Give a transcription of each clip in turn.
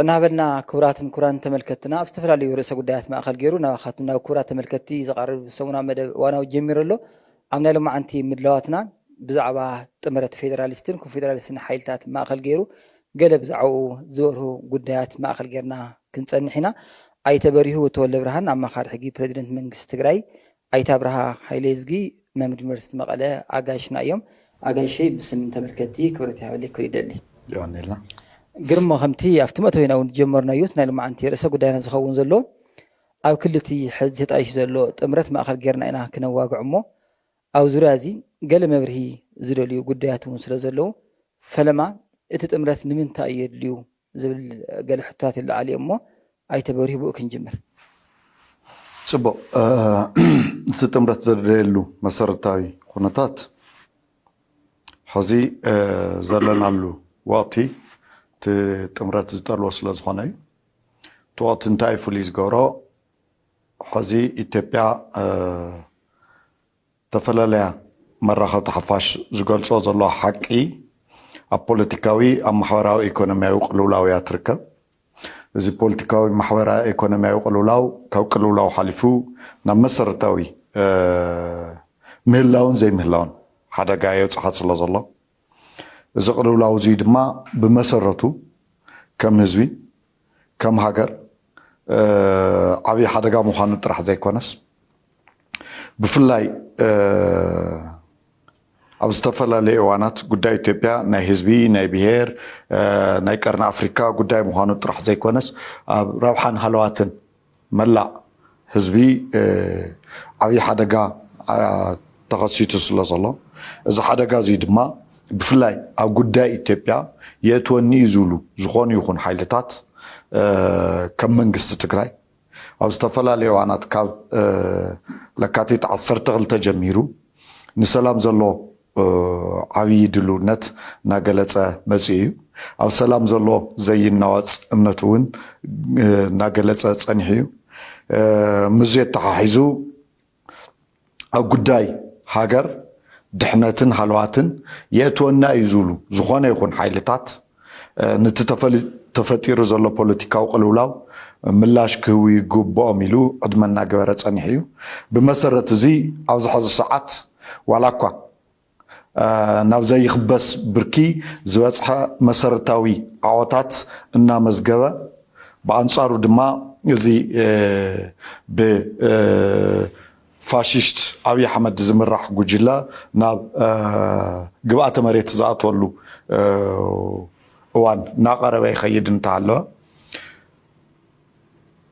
ዕናበልና ክቡራትን ክቡራን ተመልከትና ኣብ ዝተፈላለዩ ርእሰ ጉዳያት ማእኸል ገይሩ ናባኻትም ናብ ክቡራት ተመልከትቲ ዝቐርብ ሰሙናዊ መደብ እዋናዊ ጀሚሩ ኣሎ። ኣብ ናይ ሎማዓንቲ ምድላዋትና ብዛዕባ ጥምረት ፌደራሊስትን ኮንፌደራሊስትን ሓይልታት ማእኸል ገይሩ ገለ ብዛዕባኡ ዝበርሁ ጉዳያት ማእኸል ጌርና ክንጸንሕ ኢና። ኣይተ በሪሁ ተወልደ ብርሃን ኣማኻሪ ሕጊ ፕረዚደንት መንግስቲ ትግራይ፣ ኣይተ ኣብርሃ ሃይለ ዝጊ መምህር ዩኒቨርሲቲ መቐለ ኣጋይሽና እዮም። ኣጋይሸይ ብስም ተመልከትቲ ክብረት ይሃበለይ ክብል ይደሊ። ዮሃንኤልና ግርሞ ከምቲ ኣብቲ መእተዊና እውን ዝጀመርናዮ እቲ ናይ ሎማዓንቲ ርእሰ ጉዳይና ዝኸውን ዘሎ ኣብ ክልቲ ሕዚ ተጣይሹ ዘሎ ጥምረት ማእኸል ጌርና ኢና ክነዋግዕ እሞ ኣብ ዙርያ እዚ ገለ መብርሂ ዝደልዩ ጉዳያት እውን ስለ ዘለዉ ፈለማ እቲ ጥምረት ንምንታይ እዩ የድልዩ ዝብል ገለ ሕቶታት ይለዓል እዩ እሞ ኣይተ በሪሁ ብኡ ክንጅምር። ፅቡቅ እቲ ጥምረት ዘድለየሉ መሰረታዊ ኩነታት ሕዚ ዘለናሉ ወቅቲ እቲ ጥምረት ዝጠልዎ ስለዝኾነ እዩ። እቲ ወቅቲ እንታይ ፍሉይ ዝገብሮ ሕዚ ኢትዮጵያ ዝተፈላለያ መራኸብቲ ሓፋሽ ዝገልጾ ዘለዋ ሓቂ ኣብ ፖለቲካዊ ኣብ ማሕበራዊ ኢኮኖሚያዊ ቅልውላው እያ ትርከብ። እዚ ፖለቲካዊ ማሕበራዊ ኢኮኖሚያዊ ቅልውላው ካብ ቅልውላው ሓሊፉ ናብ መሰረታዊ ምህላውን ዘይምህላውን ሓደጋ የብፅሓ ስለ ዘሎ እዚ ቅልውላው እዚ ድማ ብመሰረቱ ከም ህዝቢ ከም ሃገር ዓብዪ ሓደጋ ምዃኑ ጥራሕ ዘይኮነስ ብፍላይ ኣብ ዝተፈላለዩ እዋናት ጉዳይ ኢትዮጵያ ናይ ህዝቢ ናይ ብሄር ናይ ቀርኒ ኣፍሪካ ጉዳይ ምዃኑ ጥራሕ ዘይኮነስ ኣብ ረብሓን ሃለዋትን መላእ ህዝቢ ዓብዪ ሓደጋ ተኸሲቱ ስለ ዘሎ እዚ ሓደጋ እዚ ድማ ብፍላይ ኣብ ጉዳይ ኢትዮጵያ የእትወኒ እዩ ዝብሉ ዝኾኑ ይኹን ሓይልታት ከም መንግስቲ ትግራይ ኣብ ዝተፈላለዩ እዋናት ካብ ለካቲት ዓሰርተ ክልተ ጀሚሩ ንሰላም ዘሎ ዓብዪ ድልውነት እናገለፀ መፂኡ እዩ። ኣብ ሰላም ዘሎ ዘይናወፅ እምነቱ እውን እናገለፀ ፀኒሑ እዩ። ምስዚ የተሓሒዙ ኣብ ጉዳይ ሃገር ድሕነትን ሃለዋትን የእትወና እዩ ዝብሉ ዝኾነ ይኹን ሓይልታት ነቲ ተፈጢሩ ዘሎ ፖለቲካዊ ቅልውላው ምላሽ ክህቡ ይግብኦም ኢሉ ዕድመ እናገበረ ፀኒሑ እዩ። ብመሰረት እዚ ኣብዚ ሕዚ ሰዓት ዋላ እኳ ናብ ዘይኽበስ ብርኪ ዝበፅሐ መሰረታዊ ዓወታት እናመዝገበ ብኣንፃሩ ድማ እዚ ብፋሽስት ኣብይ ኣሕመድ ዝምራሕ ጉጅለ ናብ ግብኣተ መሬት ዝኣትወሉ እዋን እናቐረበ ይኸይድ እንተሃለወ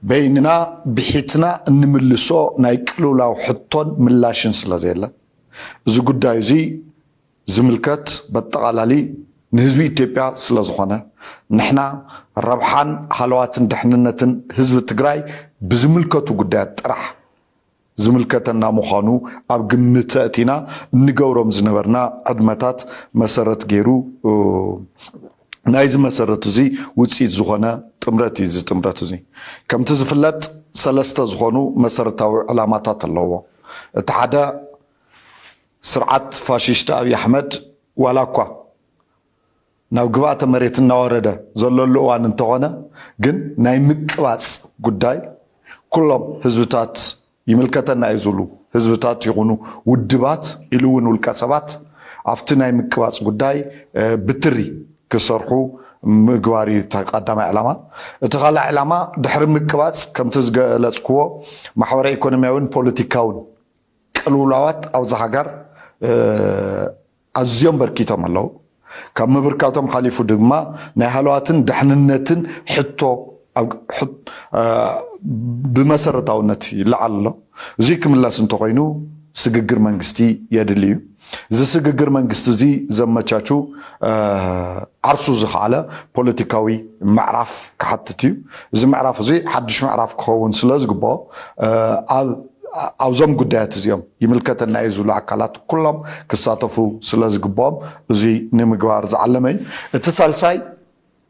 በይንና ብሒትና እንምልሶ ናይ ቅልውላው ሕቶን ምላሽን ስለዘየለ እዚ ጉዳይ እዚ ዝምልከት በጠቓላሊ ንህዝቢ ኢትዮጵያ ስለዝኾነ ንሕና ረብሓን ሃለዋትን ድሕንነትን ህዝቢ ትግራይ ብዝምልከቱ ጉዳያት ጥራሕ ዝምልከተና ምዃኑ ኣብ ግምት ኣእቲና እንገብሮም ዝነበርና ዕድመታት መሰረት ገይሩ ናይዚ መሰረት እዚ ውፅኢት ዝኾነ ጥምረት እዩ። እዚ ጥምረት እዚ ከምቲ ዝፍለጥ ሰለስተ ዝኾኑ መሰረታዊ ዕላማታት ኣለዎ። እቲ ሓደ ስርዓት ፋሽስት ኣብይ ኣሕመድ ዋላ እኳ ናብ ግብኣተ መሬት እናወረደ ዘለሉ እዋን እንተኾነ ግን ናይ ምቅባፅ ጉዳይ ኩሎም ህዝብታት ይምልከተና እዩ ዝብሉ ህዝብታት ይኹኑ ውድባት ኢሉ እውን ውልቀ ሰባት ኣብቲ ናይ ምቅባፅ ጉዳይ ብትሪ ክሰርሑ ምግባር እዩ ቀዳማይ ዕላማ። እቲ ካልእ ዕላማ ድሕሪ ምቅባፅ ከምቲ ዝገለፅክዎ ማሕበራዊ ኢኮኖሚያውን ፖለቲካውን ቅልውላዋት ኣብዚ ሃገር ኣዝዮም በርኪቶም ኣለዉ። ካብ ምብርካቶም ሓሊፉ ድማ ናይ ሃለዋትን ድሕንነትን ሕቶ ብመሰረታውነት ይለዓል ኣሎ። እዚ ክምለስ እንተኮይኑ ስግግር መንግስቲ የድሊ እዩ። እዚ ስግግር መንግስቲ እዚ ዘመቻቹ ዓርሱ ዝኸኣለ ፖለቲካዊ ምዕራፍ ክሓትት እዩ። እዚ ምዕራፍ እዚ ሓድሽ ምዕራፍ ክኸውን ስለ ዝግብኦ ኣብ ኣብዞም ጉዳያት እዚኦም ይምልከተና እዩ ዝብሉ ኣካላት ኩሎም ክሳተፉ ስለ ዝግብኦም እዚ ንምግባር ዝዓለመ እዩ። እቲ ሳልሳይ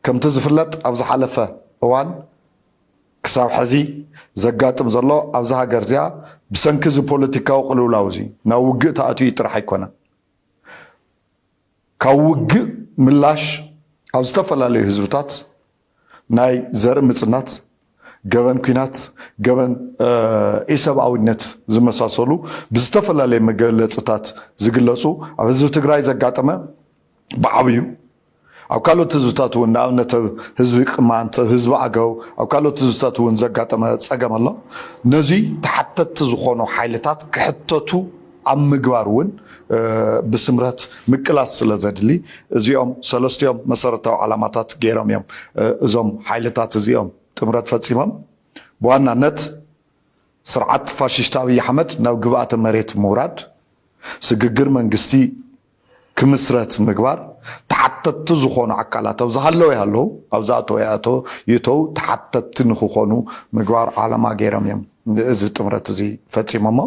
ከምቲ ዝፍለጥ ኣብ ዝሓለፈ እዋን ክሳብ ሕዚ ዘጋጥም ዘሎ ኣብዛ ሃገር እዚኣ ብሰንኪ እዚ ፖለቲካዊ ቅልውላው እዚ ናብ ውግእ ተኣትዩ ጥራሕ ኣይኮነን። ካብ ውግእ ምላሽ ኣብ ዝተፈላለዩ ህዝብታት ናይ ዘርኢ ምጽናት፣ ገበን ኲናት፣ ገበን ኢሰብኣዊነት ዝመሳሰሉ ብዝተፈላለየ መገለፅታት ዝግለፁ ኣብ ህዝቢ ትግራይ ዘጋጠመ ብዓብዩ፣ ኣብ ካልኦት ህዝብታት እውን ንኣብነት ኣብ ህዝቢ ቅማንት፣ ኣብ ህዝቢ ኣገው፣ ኣብ ካልኦት ህዝብታት እውን ዘጋጠመ ፀገም ኣሎ። ነዚ ተሓተትቲ ዝኾኑ ሓይልታት ክሕተቱ ኣብ ምግባር እውን ብስምረት ምቅላስ ስለ ዘድሊ እዚኦም ሰለስቲኦም መሰረታዊ ዓላማታት ገይሮም እዮም እዞም ሓይልታት እዚኦም ጥምረት ፈፂሞም። ብዋናነት ስርዓት ፋሽስት ኣብይ ኣሕመድ ናብ ግብኣተ መሬት ምውራድ፣ ስግግር መንግስቲ ክምስረት ምግባር፣ ተሓተትቲ ዝኾኑ ኣካላት ኣብ ዝሃለዉ ይሃለዉ፣ ኣብ ዝኣተዉ ይኣተዉ ይእተዉ ተሓተትቲ ንክኾኑ ምግባር ዓላማ ገይሮም እዮም እዚ ጥምረት እዚ ፈፂሞሞ።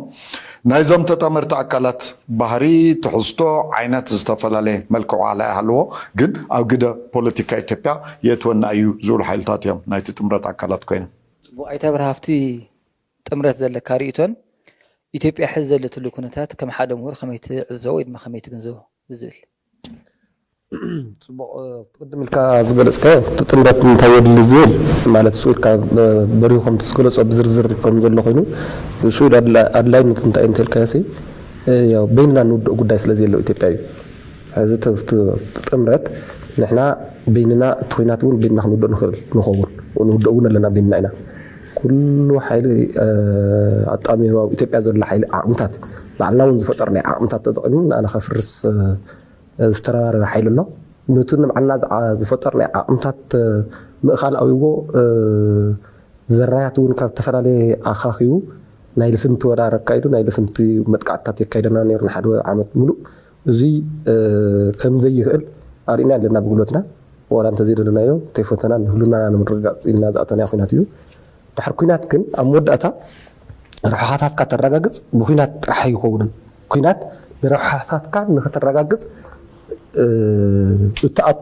ናይዞም ተጣመርቲ ኣካላት ባህሪ፣ ትሕዝቶ፣ ዓይነት ዝተፈላለየ መልክዑ ዋላ ይሃልዎ፣ ግን ኣብ ግደ ፖለቲካ ኢትዮጵያ የእትወና እዩ ዝብሉ ሓይልታት እዮም ናይቲ ጥምረት ኣካላት ኮይኖም። ጽቡቕ ኣይተ ኣብርሃ፣ ኣብቲ ጥምረት ዘለካ ርእይቶን ኢትዮጵያ ሕዚ ዘለትሉ ኩነታት ከም ሓደ ምሁር ከመይ ትዕዘቦ ወይ ድማ ከመይ ትግንዘቦ ብዝብል? ጽቡቕ። ኣብቲ ቅድም ኢልካ ዝገለጽካዮ እቲ ጥምረት እንታይ የድሊ ዝብል ማለት ስኡ ኢልካ በሪሁ ከምቲ ዝገለጾ ብዝርዝር ከም ዘሎ ኮይኑ ስኡ ኣድላይነቱ እንታይ እዩ እንተልካዮ ሲ ያው በይንና ንውድኦ ጉዳይ ስለ ዘየለው ኢትዮጵያ እዩ። ሕዚ እቲ ጥምረት ንሕና በይንና እቲ ኩናት እውን በይንና ክንውድኦ ንኽእል ንኸውን ንውድኦ እውን ኣለና በይንና ኢና። ኩሉ ሓይሊ ኣጣሚሩ ኣብ ኢትዮጵያ ዘሎ ሓይሊ ዓቕምታት ባዕልና እውን ዝፈጠርናዮ ዓቕምታት ተጠቒሙ ንኣና ከፍርስ ዝተረባረበ ሓይሊ ኣሎ። ነቲ ንባዕልና ዝፈጠርናዮ ዓቕምታት ምእኻል ኣብይዎ ዘራያት እውን ካብ ዝተፈላለየ ኣኻኺቡ ናይ ልፍንቲ ወራር ኣካይዱ ናይ ልፍንቲ መጥቃዕትታት የካይደና ነይሩ ንሓደ ዓመት ሙሉእ። እዚ ከም ዘይኽእል ኣርእና ኣለና ብጉልበትና ዋላ እንተዘይደለናዮ እንተይፈተና ንህሉናና ንምርግጋፅ ኢልና ዝኣተናዮ ኩናት እዩ። ድሕሪ ኩናት ግን ኣብ መወዳእታ ረብሓታትካ ተረጋግፅ ብኩናት ጥራሕ ኣይኮውንን። ኩናት ንረብሓታትካ ንክተረጋግፅ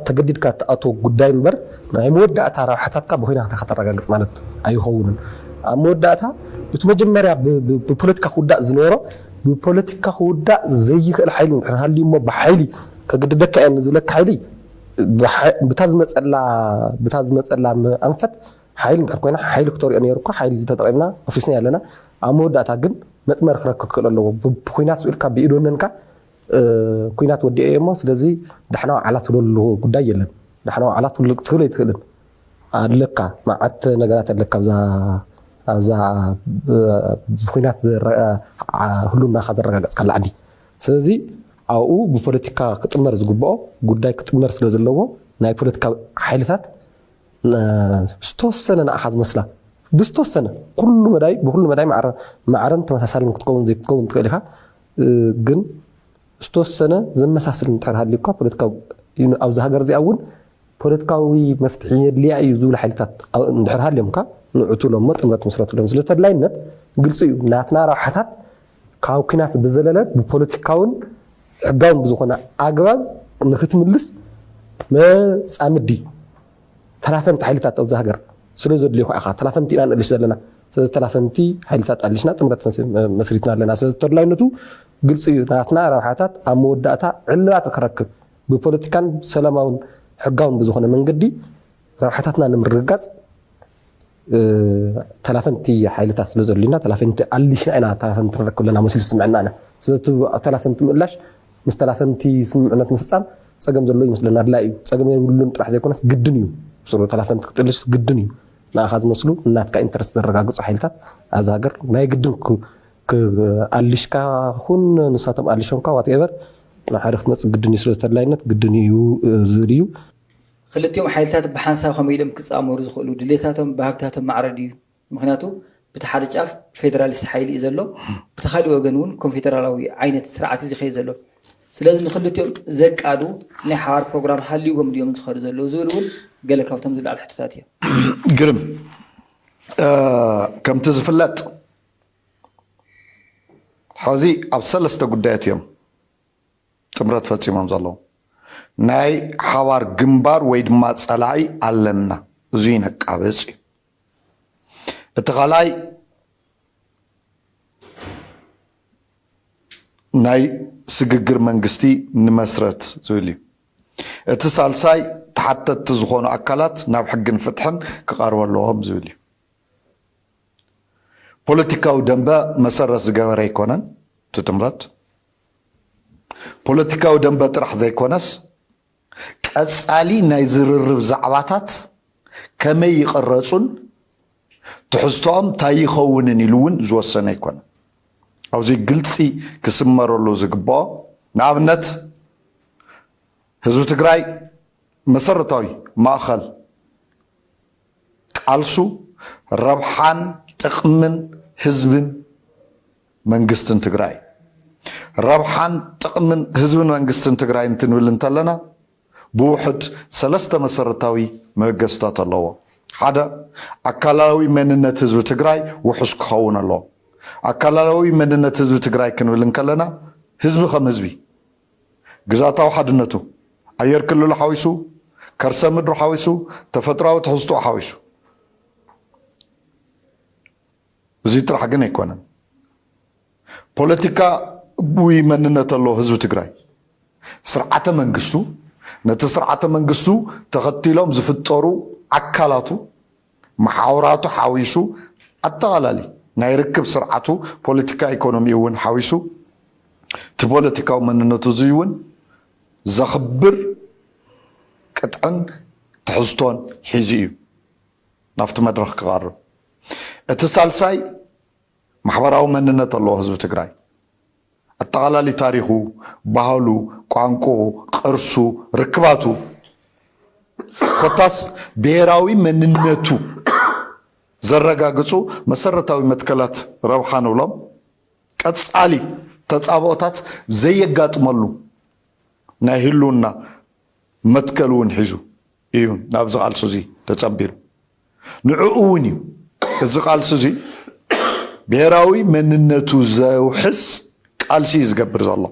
ተገዲድካ እትኣትዎ ጉዳይ እምበር ናይ መወዳእታ ረብሓታትካ ብኩናት ከተረጋግፅ ማለት ኣይኸውንን። ኣብ መወዳእታ እቲ መጀመርያ ብፖለቲካ ክውዳእ ዝነበሮ ብፖለቲካ ክውዳእ ዘይኽእል ሓይሊ እንድሕር ሃልዩ እሞ ብሓይሊ ከግድደካ እየ ንዝብለካ ሓይሊ ብታ ዝመፀላ ብታ ዝመፀላ ኣንፈት ሓይሊ እንድሕር ኮይና ሓይሊ ክተሪኦ ነይሩ እኳ ሓይሊ ተጠቒምና ኣፍሪስና ኣለና። ኣብ መወዳእታ ግን መጥመር ክረክብ ክኽእል ኣለዎ። ብኩናት ስኢልካ ብኢዶነንካ ኩናት ወዲኤ እሞ ስለዚ ዳሕና ዋዕላ ትብለሉ ጉዳይ የለን። ዳሕና ዋዕላ ትብሎ ክትብል ኣይትኽእልን ኣለካ መዓት ነገራት ኣለካ ኣብዛ ኣብዛ ብኩናት ህሉናኻ ዘረጋገፅካላ ዓዲ። ስለዚ ኣብኡ ብፖለቲካ ክጥመር ዝግብኦ ጉዳይ ክጥመር ስለ ዘለዎ ናይ ፖለቲካ ሓይልታት ዝተወሰነ ንኣኻ ዝመስላ ብዝተወሰነ ኩሉ መዳይ ብኩሉ መዳይ ማዕረን ተመሳሳልን ክትከውን ዘይክትከውን ትኽእል ኢኻ። ግን ዝተወሰነ ዘመሳስል እንድሕር ሃልዩ እኳ ፖለቲካዊ ኣብዚ ሃገር እዚኣ እውን ፖለቲካዊ መፍትሒ የድልያ እዩ ዝብሉ ሓይልታት እንድሕር ሃልዮም እኳ ንዑ ትብሎሞ ጥምረት ምስረትሎም ስለ ተድላይነት ግልፂ እዩ። ናትና ረብሓታት ካብ ኩናት ብዘለለ ብፖለቲካውን ሕጋውን ብዝኾነ ኣግባብ ንክትምልስ መፃምዲ ተላፈንቲ ሓይልታት ኣብዚ ሃገር ስለ ዘድልዩ ከዓ ኢኻ ተላፈንቲ ኢና ንእልሽ ዘለና። ስለዚ ተላፈንቲ ሓይልታት ኣሊሽና ጥምረት መስሪትና ኣለና። ስለዚ ተድላይነቱ ግልፂ እዩ። ናትና ረብሓታት ኣብ መወዳእታ ዕልባት ክረክብ ብፖለቲካን ሰላማውን ሕጋውን ብዝኾነ መንገዲ ረብሓታትና ንምርግጋፅ ተላፈንቲ ሓይልታት ስለ ዘድልዩና ተላፈንቲ ኣሊሽና ኢና ተላፈንቲ ንረክብ ኣለና መሲሉ ዝስምዐና ኣነ። ስለዚ ተላፈንቲ ምእላሽ ምስ ተላፈንቲ ስምምዕነት ምፍፃም ፀገም ዘሎ ይመስለና ኣድላይ እዩ። ፀገም የብሉን ጥራሕ ዘይኮነስ ግድን እዩ። ስሩ ተላፈንቲ ክትእልሽ ግድን እዩ። ንኣኻ ዝመስሉ ናትካ ኢንተረስት ዘረጋግፁ ሓይልታት ኣብዚ ሃገር ናይ ግድን ኣሊሽካ ኩን ንሳቶም ኣሊሾምካ ዋትኤቨር ናብ ሓደ ክትመፅእ ግድን እዩ። ስለ ተድላይነት ግድን እዩ ዝብል እዩ። ክልቲኦም ሓይልታት ብሓንሳብ ከመይ ኢሎም ክፃመሩ ዝኽእሉ ድሌታቶም ባህግታቶም ማዕረ ድዩ? ምኽንያቱ ብቲ ሓደ ጫፍ ፌደራሊስት ሓይሊ እዩ ዘሎ፣ ብቲ ካሊእ ወገን እውን ኮንፌደራላዊ ዓይነት ስርዓት እዩ ዝኸይድ ዘሎ። ስለዚ ንክልቲኦም ዘቃዱ ናይ ሓባር ፕሮግራም ሃልይዎም ድዮም ዝኸዱ ዘለዉ ዝብል እውን ገለ ካብቶም ዝለዓሉ ሕቶታት እዮም። ግርም ከምቲ ዝፍለጥ ሕዚ ኣብ ሰለስተ ጉዳያት እዮም ጥምረት ፈፂሞም ዘለዉ። ናይ ሓባር ግንባር ወይ ድማ ፀላኢ ኣለና፣ እዙይ ነቃብፅ እዩ። እቲ ካልኣይ ናይ ስግግር መንግስቲ ንመስረት ዝብል እዩ። እቲ ሳልሳይ እቲ ሓተትቲ ዝኾኑ ኣካላት ናብ ሕግን ፍትሕን ክቐርቡ ኣለዎም ዝብል እዩ። ፖለቲካዊ ደንበ መሰረት ዝገበረ ኣይኮነን እቲ ጥምረት። ፖለቲካዊ ደንበ ጥራሕ ዘይኮነስ፣ ቀጻሊ ናይ ዝርርብ ዛዕባታት ከመይ ይቕረጹን ትሕዝቶኦም እንታይ ይኸውንን ኢሉ እውን ዝወሰነ ኣይኮነን። ኣብዚ ግልጺ ክስመረሉ ዝግብኦ፣ ንኣብነት፣ ህዝቢ ትግራይ መሰረታዊ ማእኸል ቃልሱ ረብሓን ጥቕምን ህዝብን መንግስትን ትግራይ። ረብሓን ጥቕምን ህዝብን መንግስትን ትግራይ እንትንብል እንተለና፣ ብውሕድ ሰለስተ መሰረታዊ መበገስታት ኣለዎ። ሓደ፣ ኣካላዊ መንነት ህዝቢ ትግራይ ውሑስ ክኸውን ኣለዎ። ኣካላዊ መንነት ህዝቢ ትግራይ ክንብል እንከለና፣ ህዝቢ ከም ህዝቢ፣ ግዛታዊ ሓድነቱ፣ ኣየር ክልሉ ሓዊሱ፣ ከርሰ ምድሩ ሓዊሱ፣ ተፈጥሯዊ ትሕዝትኡ ሓዊሱ። እዚ ጥራሕ ግን ኣይኮነን። ፖለቲካዊ መንነት ኣለዎ ህዝቢ ትግራይ። ስርዓተ መንግስቱ፣ ነቲ ስርዓተ መንግስቱ ተኸቲሎም ዝፍጠሩ ኣካላቱ፣ መሓውራቱ ሓዊሱ፣ ኣጠቓላሊ ናይ ርክብ ስርዓቱ፣ ፖለቲካ፣ ኢኮኖሚ እውን ሓዊሱ፣ እቲ ፖለቲካዊ መንነቱ እዚ እውን ዘኽብር ቅጥዕን ትሕዝቶን ሒዙ እዩ ናብቲ መድረኽ ክቐርብ። እቲ ሳልሳይ፣ ማሕበራዊ መንነት ኣለዎ ህዝቢ ትግራይ። ኣጠቓላሊ ታሪኹ፣ ባህሉ፣ ቋንቋኡ፣ ቅርሱ፣ ርክባቱ፣ ኮታስ ብሄራዊ መንነቱ ዘረጋግጹ መሰረታዊ መትከላት ረብሓ ንብሎም፣ ቀጻሊ ተጻብኦታት ዘየጋጥመሉ ናይ ህልውና መትከል እውን ሒዙ እዩ ናብዚ ቃልሲ እዚ ተጸንቢሩ። ንዕኡ እውን እዩ እዚ ቃልሲ እዚ ብሄራዊ መንነቱ ዘውሕስ ቃልሲ እዩ ዝገብር ዘሎ።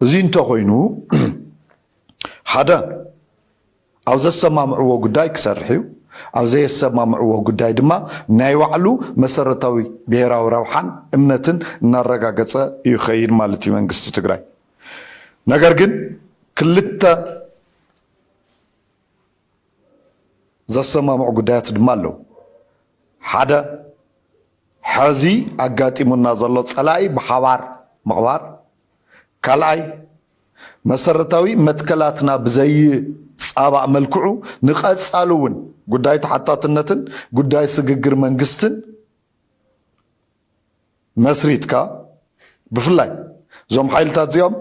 እዚ እንተኾይኑ፣ ሓደ፣ ኣብ ዘሰማምዕዎ ጉዳይ ክሰርሕ እዩ። ኣብ ዘየሰማምዕዎ ጉዳይ ድማ ናይ ባዕሉ መሰረታዊ ብሄራዊ ረብሓን እምነትን እናረጋገጸ እዩ ይኸይድ ማለት እዩ መንግስቲ ትግራይ። ነገር ግን ክልተ ዘሰማምዑ ጉዳያት ድማ ኣለዉ። ሓደ፣ ሐዚ ኣጋጢሙና ዘሎ ጸላኢ ብሓባር ምቕባር። ካልኣይ፣ መሰረታዊ መትከላትና ብዘይጻባእ መልክዑ ንቐጻሊ እውን ጉዳይ ተሓታትነትን ጉዳይ ስግግር መንግስትን መስሪትካ፣ ብፍላይ እዞም ሓይልታት እዚኦም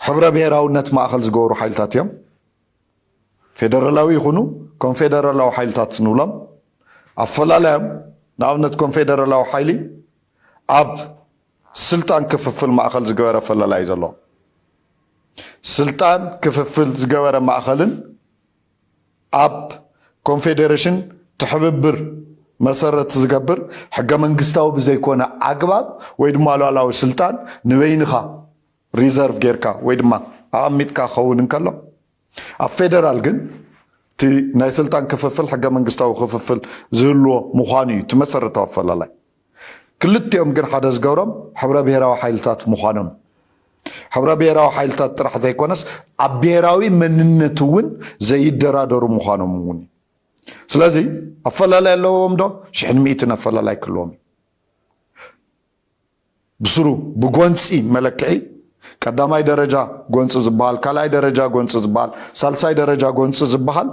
ሕብረ ብሄራውነት ማእኸል ዝገበሩ ሓይልታት እዮም። ፌደራላዊ ይኹኑ ኮንፌደራላዊ ሓይልታት ንብሎም ኣፈላላዮም፣ ንኣብነት ኮንፌደራላዊ ሓይሊ ኣብ ስልጣን ክፍፍል ማእኸል ዝገበረ ኣፈላላይ እዩ ዘሎ። ስልጣን ክፍፍል ዝገበረ ማእኸልን ኣብ ኮንፌዴሬሽን ትሕብብር መሰረት ዝገብር ሕገ መንግስታዊ ብዘይኮነ ኣግባብ ወይ ድማ ሉዓላዊ ስልጣን ንበይንኻ ሪዘርቭ ጌርካ ወይ ድማ ኣቐሚጥካ ክኸውን እንከሎ፣ ኣብ ፌደራል ግን እቲ ናይ ስልጣን ክፍፍል ሕገ መንግስታዊ ክፍፍል ዝህልዎ ምዃኑ እዩ እቲ መሰረታዊ ኣፈላላይ። ክልቲኦም ግን ሓደ ዝገብሮም ሕብረ ብሄራዊ ሓይልታት ምዃኖም፣ ሕብረ ብሄራዊ ሓይልታት ጥራሕ ዘይኮነስ ኣብ ብሄራዊ መንነት እውን ዘይደራደሩ ምዃኖም እውን እዩ። ስለዚ ኣፈላላይ ኣለዎም ዶ? ሽሕን ሚእትን ኣፈላላይ ክህልዎም እዩ። ብስሩ ብጎንፂ መለክዒ ቀዳማይ ደረጃ ጎንፂ ዝበሃል፣ ካልኣይ ደረጃ ጎንፂ ዝበሃል፣ ሳልሳይ ደረጃ ጎንፂ ዝበሃል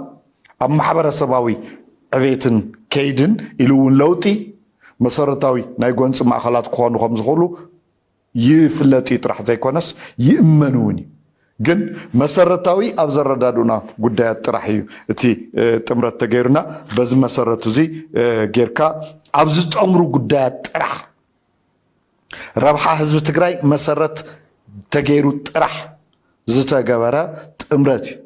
ኣብ ማሕበረሰባዊ ዕቤትን ከይድን ኢሉ እውን ለውጢ መሰረታዊ ናይ ጎንፂ ማእኸላት ክኾኑ ከም ዝኽእሉ ይፍለጥ እዩ ጥራሕ ዘይኮነስ ይእመን እውን እዩ። ግን መሰረታዊ ኣብ ዘረዳድኡና ጉዳያት ጥራሕ እዩ እቲ ጥምረት ተገይሩና በዚ መሰረት እዚ ጌርካ ኣብ ዝጠምሩ ጉዳያት ጥራሕ ረብሓ ህዝቢ ትግራይ መሰረት ተገይሩ ጥራሕ ዝተገበረ ጥምረት እዩ።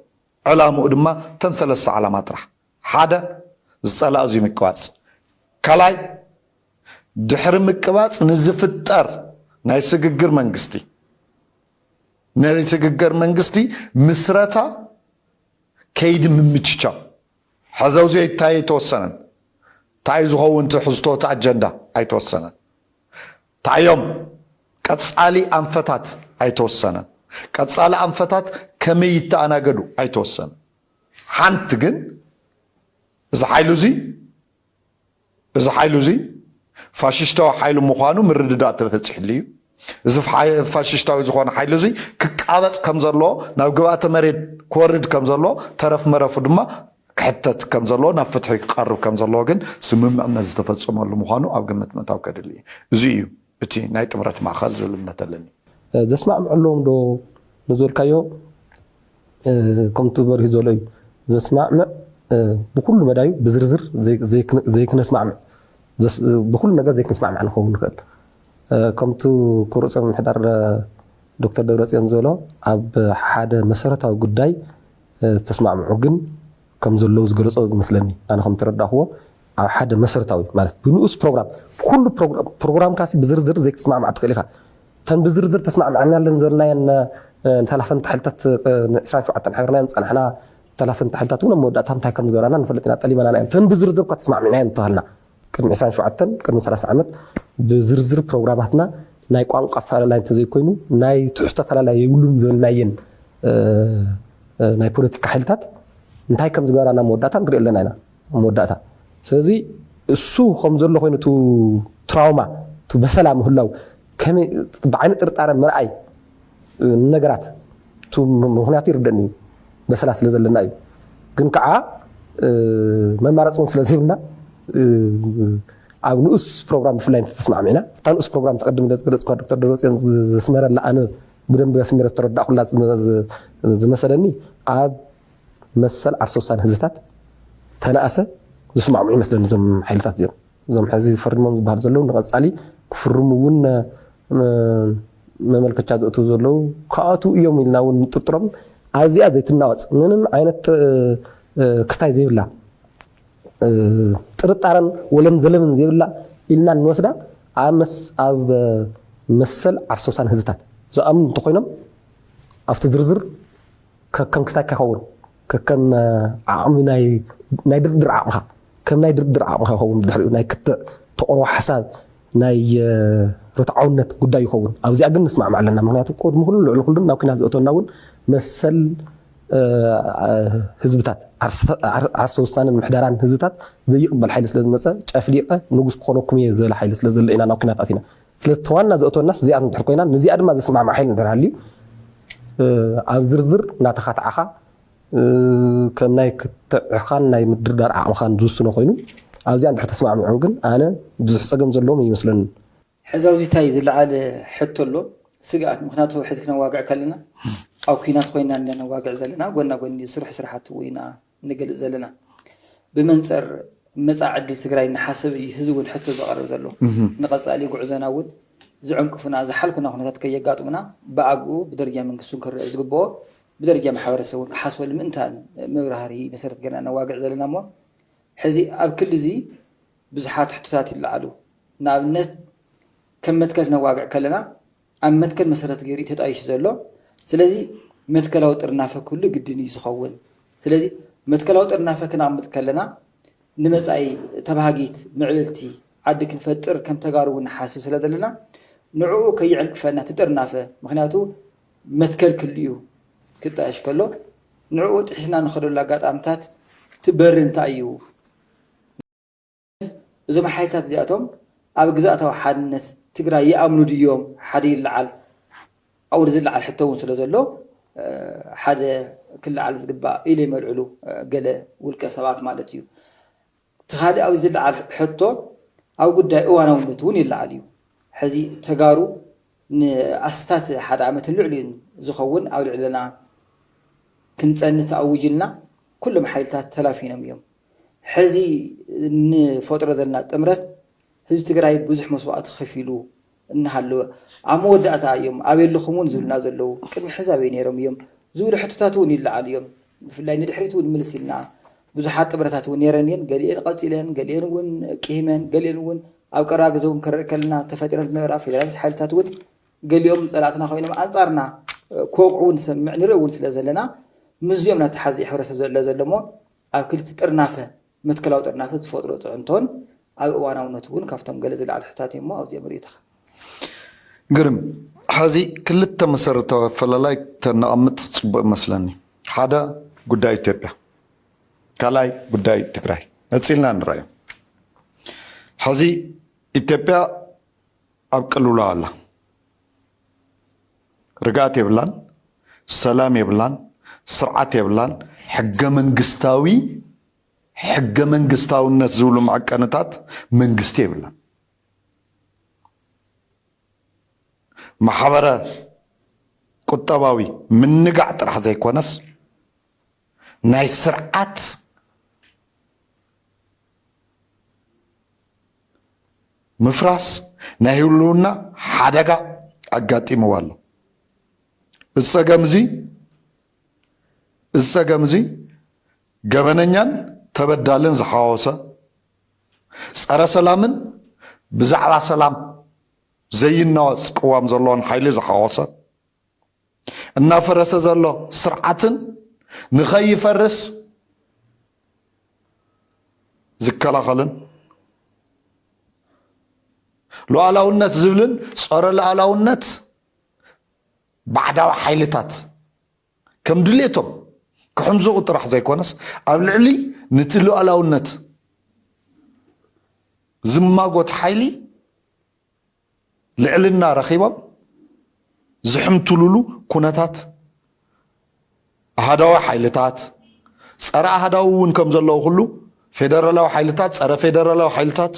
ዕላምኡ ድማ ተን ሰለስተ ዕላማ ጥራሕ፣ ሓደ ዝፀላእ እዚ ምቅባፅ፣ ካልኣይ ድሕሪ ምቅባፅ ንዝፍጠር ናይ ስግግር መንግስቲ ናይ ስግግር መንግስቲ ምስረታ ከይዲ ምምችቻው። ሐዚ ኣብዚ እንታይ ኣይተወሰነን፣ እንታይ ዝኸውን ትሕዝቶ እቲ ኣጀንዳ ኣይተወሰነን። ታዮም ቀፃሊ ኣንፈታት ኣይተወሰነን። ቀጻሊ ኣንፈታት ከመይ ይተኣናገዱ ኣይተወሰነ። ሓንቲ ግን እዚ ሓይሉ እዚ እዚ ሓይሉ እዚ ፋሽስታዊ ሓይሊ ምዃኑ ምርድዳእ ተበፂሕሉ እዩ። እዚ ፋ- ፋሽስታዊ ዝኾነ ሓይሊ እዚ ክቃበፅ ከም ዘለዎ፣ ናብ ግብኣተ መሬት ክወርድ ከም ዘለዎ፣ ተረፍ መረፉ ድማ ክሕተት ከም ዘለዎ፣ ናብ ፍትሒ ክቐርብ ከም ዘለዎ ግን ስምምዕነት ዝተፈፀመሉ ምዃኑ ኣብ ግምት ምእታው ከድሊ እዩ። እዚ እዩ እቲ ናይ ጥምረት ማእኸል ዝብል እምነት ኣለኒ። ዘስማዕምዑ ኣለዎም ዶ ንዝበልካዮ፣ ከምቲ በሪሁ ዘሎ እዩ። ዘስማዕምዕ ብኩሉ መዳዩ ብዝርዝር ዘይክነስማዕምዕ፣ ብኩሉ ነገር ዘይክንስማዕምዕ ንኸውን ንኽእል። ከምቲ ክቡር ርእሰ ምምሕዳር ዶክተር ደብረፅዮን ዝበሎ፣ ኣብ ሓደ መሰረታዊ ጉዳይ ተስማዕምዑ ግን ከም ዘለዉ ዝገለፆ ይመስለኒ። ኣነ ከም ተረዳእክዎ፣ ኣብ ሓደ መሰረታዊ ማለት ብንኡስ ፕሮግራም፣ ብኩሉ ፕሮግራምካ ብዝርዝር ዘይክትስማዕማዕ ትኽእል ኢኻ። ተን ብዝርዝር ተስማዕማዕናለን ዘለናየን ተላፈንቲ ሓይልታት ዕስራን ሸውዓተን ሓቢርናየን ዝፀናሕና ተላፈንቲ ሓይልታት እውን ኣብ መወዳእታ እንታይ ከም ዝገበራና ንፈልጥ ኢና። ጠሊመናና እየን። ተን ብዝርዝር እኳ ተስማዕሚዕናየን እንተሃልና ቅድሚ ዕስራን ሸውዓተን ቅድሚ ሰላሳ ዓመት ብዝርዝር ፕሮግራማትና ናይ ቋንቋ ኣፈላላይ እንተዘይኮይኑ ናይ ትሕዝቶ ኣፈላላይ የብሉን ዘልናየን ናይ ፖለቲካ ሓይልታት እንታይ ከም ዝገበራና መወዳእታ ንሪኦ ኣለና ኢና። መወዳእታ ስለዚ እሱ ከም ዘሎ ኮይኑ ቱ ትራውማ ቱ በሰላ ምህላው ከመይ ብዓይኒ ጥርጣረ ምርኣይ ነገራት ቱ ምክንያቱ ይርደኒ እዩ። በሰላ ስለ ዘለና እዩ። ግን ከዓ መማረፂ እውን ስለ ዘይብልና ኣብ ንኡስ ፕሮግራም ብፍላይ እንተተስማዕሚዕና እታ ንኡስ ፕሮግራም ተቀድም ዝገለፅኳ ዶክተር ደብረፅዮን ዘስመረላ ኣነ ብደንብ ኣስሚረ ዝተረዳእኩላ ዝመሰለኒ ኣብ መሰል ዓርሰ ውሳነ ህዝብታት ተናእሰ ዝስማዕምዑ ይመስለኒ እዞም ሓይልታት እዚኦም። እዞም ሕዚ ፈሪሞም ዝበሃሉ ዘለዉ ንቐፃሊ ክፍርሙ እውን መመልከቻ ዘእትዉ ዘለዉ ክኣትዉ እዮም ኢልና እውን ንጥርጥሮም። ኣብዚኣ ዘይትናወፅ ምንም ዓይነት ክስታይ ዘይብላ ጥርጣረን ወለም ዘለምን ዘይብላ ኢልና እንወስዳ ኣብ መሰል ዓርሰ ውሳነ ህዝብታት ዝኣምኑ እንተኮይኖም ኣብቲ ዝርዝር ከከም ክስታይ ከይኸውን ከከም ዓቕሚ ናይ ድርድር ዓቕምኻ ከም ናይ ድርድር ዓቕምኻ ይኸውን ብድሕሪኡ ናይ ክትዕ ተቕርቦ ሓሳብ ናይ ርትዓውነት ጉዳይ ይኸውን። ኣብዚኣ ግን ንስማዕማዕ ኣለና። ምክንያቱ ቅድሚ ኩሉ ልዕሊ ኩሉ ናብ ኩናት ዘእተወና እውን መሰል ህዝብታት ዓርሰ ውሳነን ምሕደራን ህዝብታት ዘይቕበል ሓይሊ ስለዝመፀ ጨፍሊቐ ንጉስ ክኾነኩም እየ ዝበለ ሓይሊ ስለዘሎ ኢና ናብ ኩናት ኣቲና። ስለዚ ተዋና ዘእተወናስ እዚኣ እንድሕር ኮይና ንዚኣ ድማ ዘስማዕማዕ ሓይሊ እንድሕር ሃልዩ ኣብ ዝርዝር እናተኻትዓኻ ከም ናይ ክትዕኻን ናይ ምድርዳር ዓቕምኻን ዝውስኖ ኮይኑ ኣብዚኣ እንድሕር ተስማዕምዑ ግን ኣነ ብዙሕ ፀገም ዘለዎም ይመስለኒ። ሕዚ ኣብዚ እንታይ ዝለዓለ ሕቶ ኣሎ? ስግኣት። ምክንያቱ ሕዚ ክነዋግዕ ከለና ኣብ ኩናት ኮይና እንዳ ነዋግዕ ዘለና ጎና ጎኒ ስርሑ ስራሓት ኢና ንገልፅ ዘለና። ብመንፀር መፃኢ ዕድል ትግራይ እናሓሰበ እዩ ህዝቢ እውን ሕቶ ዘቐርብ ዘሎ። ንቐፃሊ ጉዕዞና እውን ዝዕንቅፉና ዝሓልኩና ኩነታት ከየጋጥሙና ብኣግኡ ብደረጃ መንግስቲ እውን ክረአ ዝግበኦ ብደረጃ ማሕበረሰብ እውን ክሓስበሉ ምእንታን መብራህርሂ መሰረት ገይርና ነዋግዕ ዘለና እሞ ሕዚ ኣብ ክሊ እዚ ብዙሓት ሕቶታት ይለዓሉ። ንኣብነት ከም መትከል ክነዋግዕ ከለና ኣብ መትከል መሰረት ገይሩ እዩ ተጣይሹ ዘሎ። ስለዚ መትከላዊ ጥርናፈ ክህሉ ግድን እዩ ዝኸውን። ስለዚ መትከላዊ ጥርናፈ ክነቕምጥ ከለና ንመፃኢ ተባሃጊት ምዕብልቲ ዓዲ ክንፈጥር ከም ተጋሩ እውን ንሓስብ ስለ ዘለና ንዕኡ ከይዕንቅፈና እቲ ጥርናፈ ምክንያቱ መትከል ክህሉ እዩ ክጣየሽ ከሎ ንዕኡ ጥሒስና ንኸደሉ ኣጋጣምታት እቲ በሪ እንታይ እዩ? እዞም ሓይልታት እዚኣቶም ኣብ ግዝኣታዊ ሓድነት ትግራይ ይኣምኑ ድዮም? ሓደ ይለዓል። ኣብኡ ዝለዓል ሕቶ እውን ስለ ዘሎ ሓደ ክለዓል ዝግባእ ኢለ ይመልዕሉ ገለ ውልቀ ሰባት ማለት እዩ። እቲ ካልእ ኣብዚ ዝለዓል ሕቶ ኣብ ጉዳይ እዋናውነት እውን ይለዓል እዩ። ሕዚ ተጋሩ ንኣስታት ሓደ ዓመትን ልዕሊኡን ዝኸውን ኣብ ልዕለና ክንፀንት ኣውጅልና ኩሎም ሓይልታት ተላፊኖም እዮም። ሕዚ ንፈጥሮ ዘለና ጥምረት ህዝቢ ትግራይ ብዙሕ መስዋእቲ ከፊሉ እናሃለወ ኣብ መወዳእታ እዮም ኣበይ ኣለኹም እውን ዝብሉና ዘለዉ። ቅድሚ ሕዚ ኣበይ ነይሮም እዮም ዝብሉ ሕቶታት እውን ይለዓሉ እዮም። ብፍላይ ንድሕሪት እውን ምልስ ኢልና ብዙሓት ጥምረታት እውን ነይረን እየን። ገሊአን ቀፂለን፣ ገሊአን እውን ቂሂመን፣ ገሊአን እውን ኣብ ቀረባ ግዜ እውን ክንርኢ ከለና ተፈጢረን ዝነበራ ፌደራሊስት ሓይልታት እውን ገሊኦም ፀላእትና ኮይኖም ኣንፃርና ክወቕዑ እውን ንሰምዕ ንርኢ እውን ስለ ዘለና ምስዚኦም እናተሓዘ ሕብረተሰብ ዘሎ ዘሎ እሞ ኣብ ክልተ ጥርናፈ መትከላዊ ጥርናፈ ዝፈጥሮ ፅዕንቶን ኣብ እዋናውነቱ እውን ካብቶም ገለ ዝለዓሉ ሕታት እሞ ኣብዚኦም ርእይቶኻ። ግርም። ሕዚ ክልተ ክልተ መሰረታዊ ኣፈላላይ ተነቐምጥ ጽቡቕ ይመስለኒ። ሓደ ጉዳይ ኢትዮጵያ፣ ካልኣይ ጉዳይ ትግራይ ነጺልና ንረኣዮ። ሕዚ ኢትዮጵያ ኣብ ቅልውላው ኣላ። ርግኣት የብላን፣ ሰላም የብላን፣ ስርዓት የብላን። ሕገ መንግስታዊ፣ ሕገ መንግስታውነት ዝብሉ መዐቀንታት መንግስቲ የብላን። ማሕበረ ቁጠባዊ ምንጋዕ ጥራሕ ዘይኮነስ ናይ ስርዓት ምፍራስ ናይ ህልውና ሓደጋ ኣጋጢምዋ ኣሎ። እዚ ጸገም እዚ፣ እዚ ጸገም እዚ ገበነኛን ተበዳልን ዝሓወሰ፣ ጸረ ሰላምን ብዛዕባ ሰላም ዘይናወጽ ቅዋም ዘለዎን ሓይሊ ዝሓወሰ፣ እናፈረሰ ዘሎ ስርዓትን ንኸይፈርስ ዝከላኸልን፣ ሉዓላውነት ዝብልን ጸረ ሉዓላውነት ባዕዳዊ ሓይልታት ከም ድሌቶም ክሕምዝቑ ጥራሕ ዘይኮነስ፣ ኣብ ልዕሊ ነቲ ሉዓላውነት ዝማጎት ሓይሊ ልዕልና ረኺቦም ዝሕምትሉሉ ኩነታት፣ ኣሃዳዊ ሓይልታት፣ ጸረ ኣሃዳዊ እውን ከም ዘለዉ ኩሉ፣ ፌደራላዊ ሓይልታት፣ ጸረ ፌደራላዊ ሓይልታት፣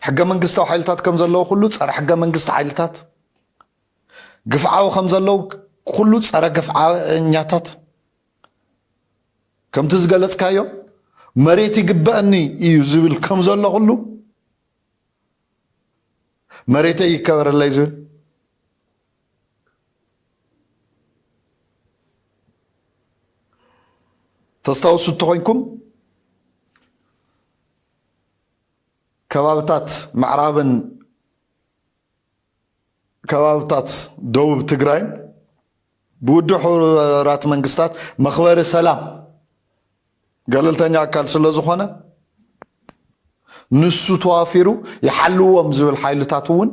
ሕገ መንግስታዊ ሓይልታት ከም ዘለዉ ኩሉ፣ ጸረ ሕገ መንግስቲ ሓይልታት፣ ግፍዓዊ ከም ዘለዉ ኩሉ፣ ጸረ ግፍዓኛታት፣ ከምቲ ዝገለጽካዮ፣ መሬት ይግበአኒ እዩ ዝብል ከም ዘሎ ኩሉ፣ መሬተይ ይከበረለይ ዝብል፣ ተስታውሱ እንተኾይንኩም፣ ከባብታት ምዕራብን ከባብታት ደቡብ ትግራይን ብውድብ ሕቡራት መንግስታት መኽበሪ ሰላም ገለልተኛ ኣካል ስለ ዝኾነ፣ ንሱ ተዋፊሩ ይሓልዎም ዝብል ሓይልታት እውን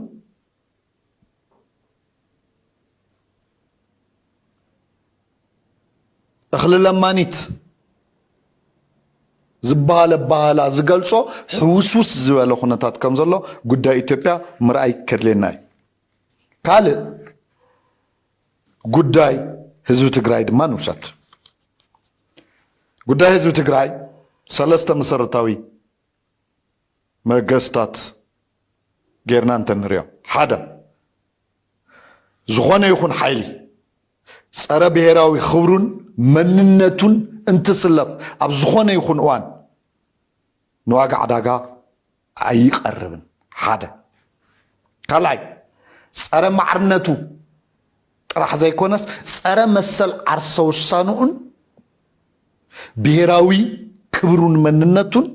እኽሊ ለማኒት ዝበሃል ኣበሃህላ ዝገልጾ ሕውስውስ ዝበለ ኩነታት ከም ዘሎ ጉዳይ ኢትዮጵያ ምርኣይ ከድልየና እዩ። ካልእ ጉዳይ ህዝቢ ትግራይ ድማ ንውሰድ። ጉዳይ ህዝቢ ትግራይ ሰለስተ መሰረታዊ መገስታት ጌርና እንተንሪኦ፣ ሓደ፣ ዝኾነ ይኹን ሓይሊ ጸረ ብሔራዊ ክብሩን መንነቱን እንትስለፍ ኣብ ዝኾነ ይኹን እዋን ንዋጋ ዕዳጋ ኣይቐርብን። ሓደ። ካልኣይ፣ ጸረ ማዕርነቱ ጥራሕ ዘይኮነስ ጸረ መሰል ዓርሰ ውሳንኡን ብሄራዊ ክብሩን መንነቱን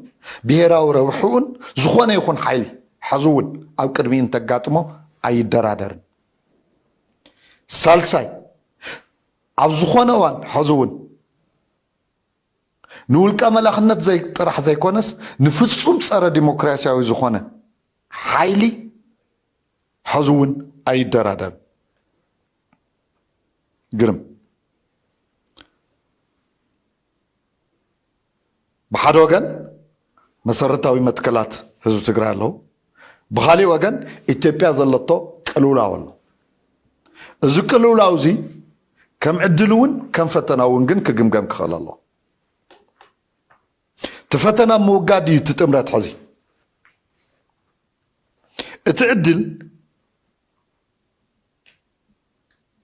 ብሄራዊ ረብሕኡን ዝኾነ ይኹን ሓይሊ ሕዚ እውን ኣብ ቅድሚኡ እንተጋጥሞ ኣይደራደርን። ሳልሳይ፣ ኣብ ዝኾነ እዋን ሕዚ እውን ንውልቀ መላኽነት ዘይ-፣ ጥራሕ ዘይኮነስ ንፍጹም ጸረ ዲሞክራሲያዊ ዝኾነ ሓይሊ ሕዚ እውን ኣይደራደርን። ግርም። ብሓደ ወገን መሰረታዊ መትከላት ህዝቢ ትግራይ ኣለዉ፣ ብኻሊእ ወገን ኢትዮጵያ ዘለቶ ቅልውላው ኣሎ። እዚ ቅልውላው እዚ ከም ዕድል እውን ከም ፈተና እውን ግን ክግምገም ክኽእል ኣለዎ። እቲ ፈተና ምውጋድ እዩ እቲ ጥምረት ሕዚ። እቲ ዕድል፣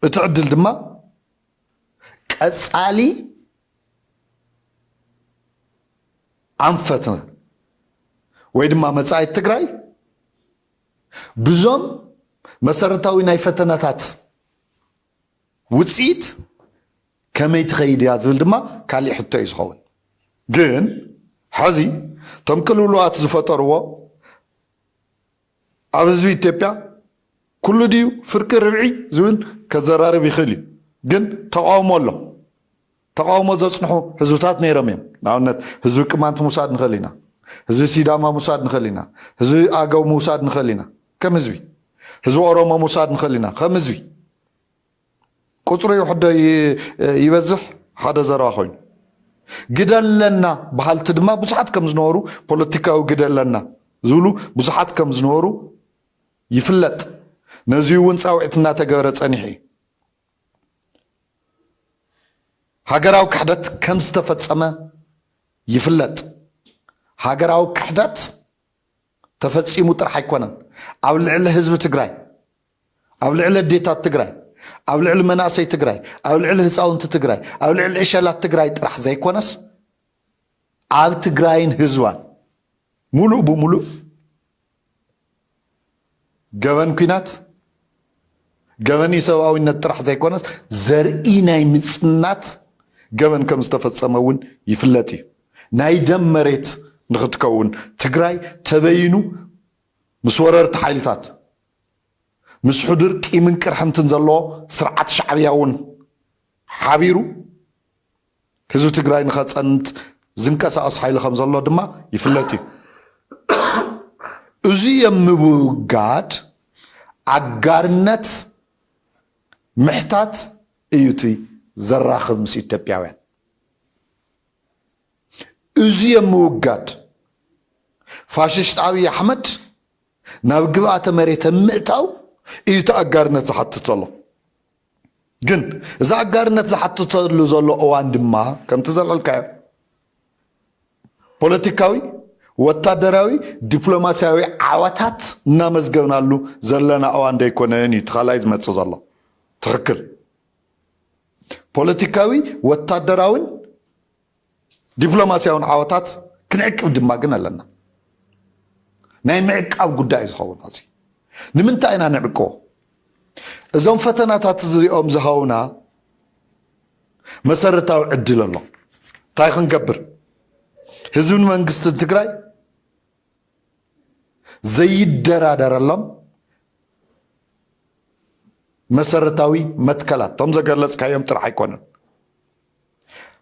እቲ ዕድል ድማ ቀጻሊ ኣንፈት ወይ ድማ መጻኢት ትግራይ ብዞም መሰረታዊ ናይ ፈተናታት ውጽኢት ከመይ ትኸይድ እያ ዝብል ድማ ካሊእ ሕቶ እዩ ዝኸውን። ግን ሕዚ እቶም ቅልውላዋት ዝፈጠርዎ ኣብ ህዝቢ ኢትዮጵያ ኩሉ ድዩ ፍርቂ ርብዒ ዝብል ከዘራርብ ይኽእል እዩ። ግን ተቃውሞ ኣሎ። ተቃውሞ ዘጽንሑ ህዝብታት ነይሮም እዮም። ንኣብነት ህዝቢ ቅማንት ምውሳድ ንኽእል ኢና፣ ህዝቢ ሲዳማ ምውሳድ ንኽእል ኢና፣ ህዝቢ ኣገው ምውሳድ ንኽእል ኢና። ከም ህዝቢ ህዝቢ ኦሮሞ ምውሳድ ንኽእል ኢና። ከም ህዝቢ ቁፅሩ ይውሕዶ ይ- ይበዝሕ ሓደ ዘረባ ኮይኑ፣ ግደለና በሃልቲ ድማ ብዙሓት ከም ዝነበሩ፣ ፖለቲካዊ ግደለና ዝብሉ ብዙሓት ከም ዝነበሩ ይፍለጥ። ነዚ እውን ፃውዒት እናተገበረ ፀኒሑ እዩ። ሃገራዊ ክሕደት ከም ዝተፈጸመ ይፍለጥ። ሃገራዊ ክሕደት ተፈጺሙ ጥራሕ ኣይኮነን። ኣብ ልዕሊ ህዝቢ ትግራይ፣ ኣብ ልዕሊ ኣዴታት ትግራይ፣ ኣብ ልዕሊ መናእሰይ ትግራይ፣ ኣብ ልዕሊ ህፃውንቲ ትግራይ፣ ኣብ ልዕሊ ዕሸላት ትግራይ ጥራሕ ዘይኮነስ፣ ኣብ ትግራይን ህዝባን ሙሉእ ብሙሉእ ገበን ኲናት፣ ገበን ኢሰብኣዊነት ጥራሕ ዘይኮነስ፣ ዘርኢ ናይ ምጽናት ገበን ከም ዝተፈጸመ እውን ይፍለጥ እዩ። ናይ ደም መሬት ንኽትከውን ትግራይ ተበይኑ፣ ምስ ወረርቲ ሓይልታት፣ ምስ ሕዱር ቂምን ቅርሕንትን ዘለዎ ስርዓት ሻዕብያ እውን ሓቢሩ ህዝቢ ትግራይ ንኸጸንት ዝንቀሳቐስ ሓይሊ ከም ዘሎ ድማ ይፍለጥ እዩ። እዙ የምውጋድ ኣጋርነት ምሕታት እዩ እቲ ዘራኽብ ምስ ኢትዮጵያውያን። እዙ የምውጋድ ፋሽስት ኣብይ ኣሕመድ ናብ ግብኣተ መሬት ምእታው እዩ እቲ ኣጋርነት ዝሓትት ዘሎ። ግን እዚ ኣጋርነት ዝሓትተሉ ዘሎ እዋን ድማ ከምቲ ዘልዕልካዮ ፖለቲካዊ፣ ወታደራዊ፣ ዲፕሎማሲያዊ ዓወታት እናመዝገብናሉ ዘለና እዋን ዶ ኣይኮነን እዩ እቲ ካልኣይ ዝመጽእ ዘሎ። ትኽክል። ፖለቲካዊ፣ ወታደራውን ዲፕሎማሲያውን ዓወታት ክንዕቅብ ድማ ግን ኣለና። ናይ ምዕቃብ ጉዳይ እዩ ዝኸውን። እዚ ንምንታይ ኢና ንዕቅቦ? እዞም ፈተናታት እዚኦም ዝሃውና መሰረታዊ ዕድል ኣሎ። እንታይ ክንገብር? ህዝብን መንግስትን ትግራይ ዘይደራደረሎም መሰረታዊ መትከላት፣ እቶም ዘገለጽካዮም ጥራሕ ኣይኮነን።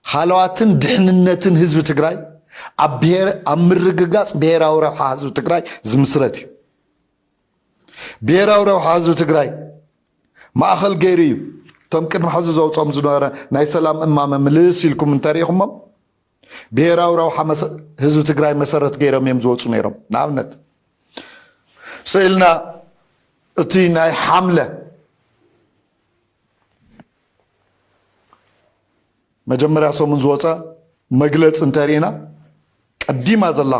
ሃለዋትን ድሕንነትን ህዝቢ ትግራይ ኣብ ብሄር-፣ ኣብ ምርግጋጽ ብሄራዊ ረብሓ ህዝቢ ትግራይ ዝምስረት እዩ። ብሄራዊ ረብሓ ህዝቢ ትግራይ ማእኸል ገይሩ እዩ። እቶም ቅድሚ ሕዚ ዘውፅኦም ዝነበረ ናይ ሰላም እማመ ምልስ ኢልኩም እንተሪኢኹሞም፣ ብሄራዊ ረብሓ መሰ-፣ ህዝቢ ትግራይ መሰረት ገይሮም እዮም ዝወፁ ነይሮም። ንኣብነት ስኢልና እቲ ናይ ሓምለ መጀመርያ ሰሙን ዝወፀ መግለፂ እንተሪኢና፣ ቀዲማ ዘላ፣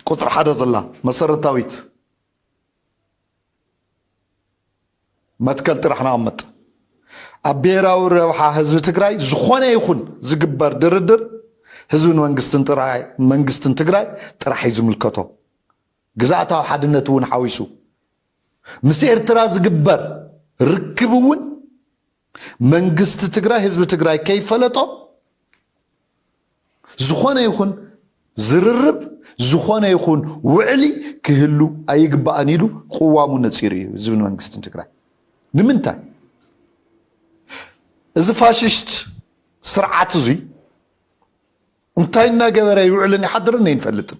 ቁፅሪ ሓደ ዘላ መሰረታዊት መትከል ጥራሕ ንቐምጥ። ኣብ ብሄራዊ ረብሓ ህዝቢ ትግራይ ዝኾነ ይኹን ዝግበር ድርድር ህዝብን መንግስትን ጥራይ፣ መንግስትን ትግራይ ጥራሕ እዩ ዝምልከቶ። ግዝኣታዊ ሓድነት እውን ሓዊሱ፣ ምስ ኤርትራ ዝግበር ርክብ እውን መንግስቲ ትግራይ ህዝቢ ትግራይ ከይፈለጦ ዝኾነ ይኹን ዝርርብ፣ ዝኾነ ይኹን ውዕሊ ክህሉ ኣይግባእን ኢሉ ቅዋሙ ነፂሩ እዩ ህዝብን መንግስትን ትግራይ። ንምንታይ? እዚ ፋሽስት ስርዓት እዙይ እንታይ እናገበረ ይውዕልን ይሓድርን ኣይንፈልጥን።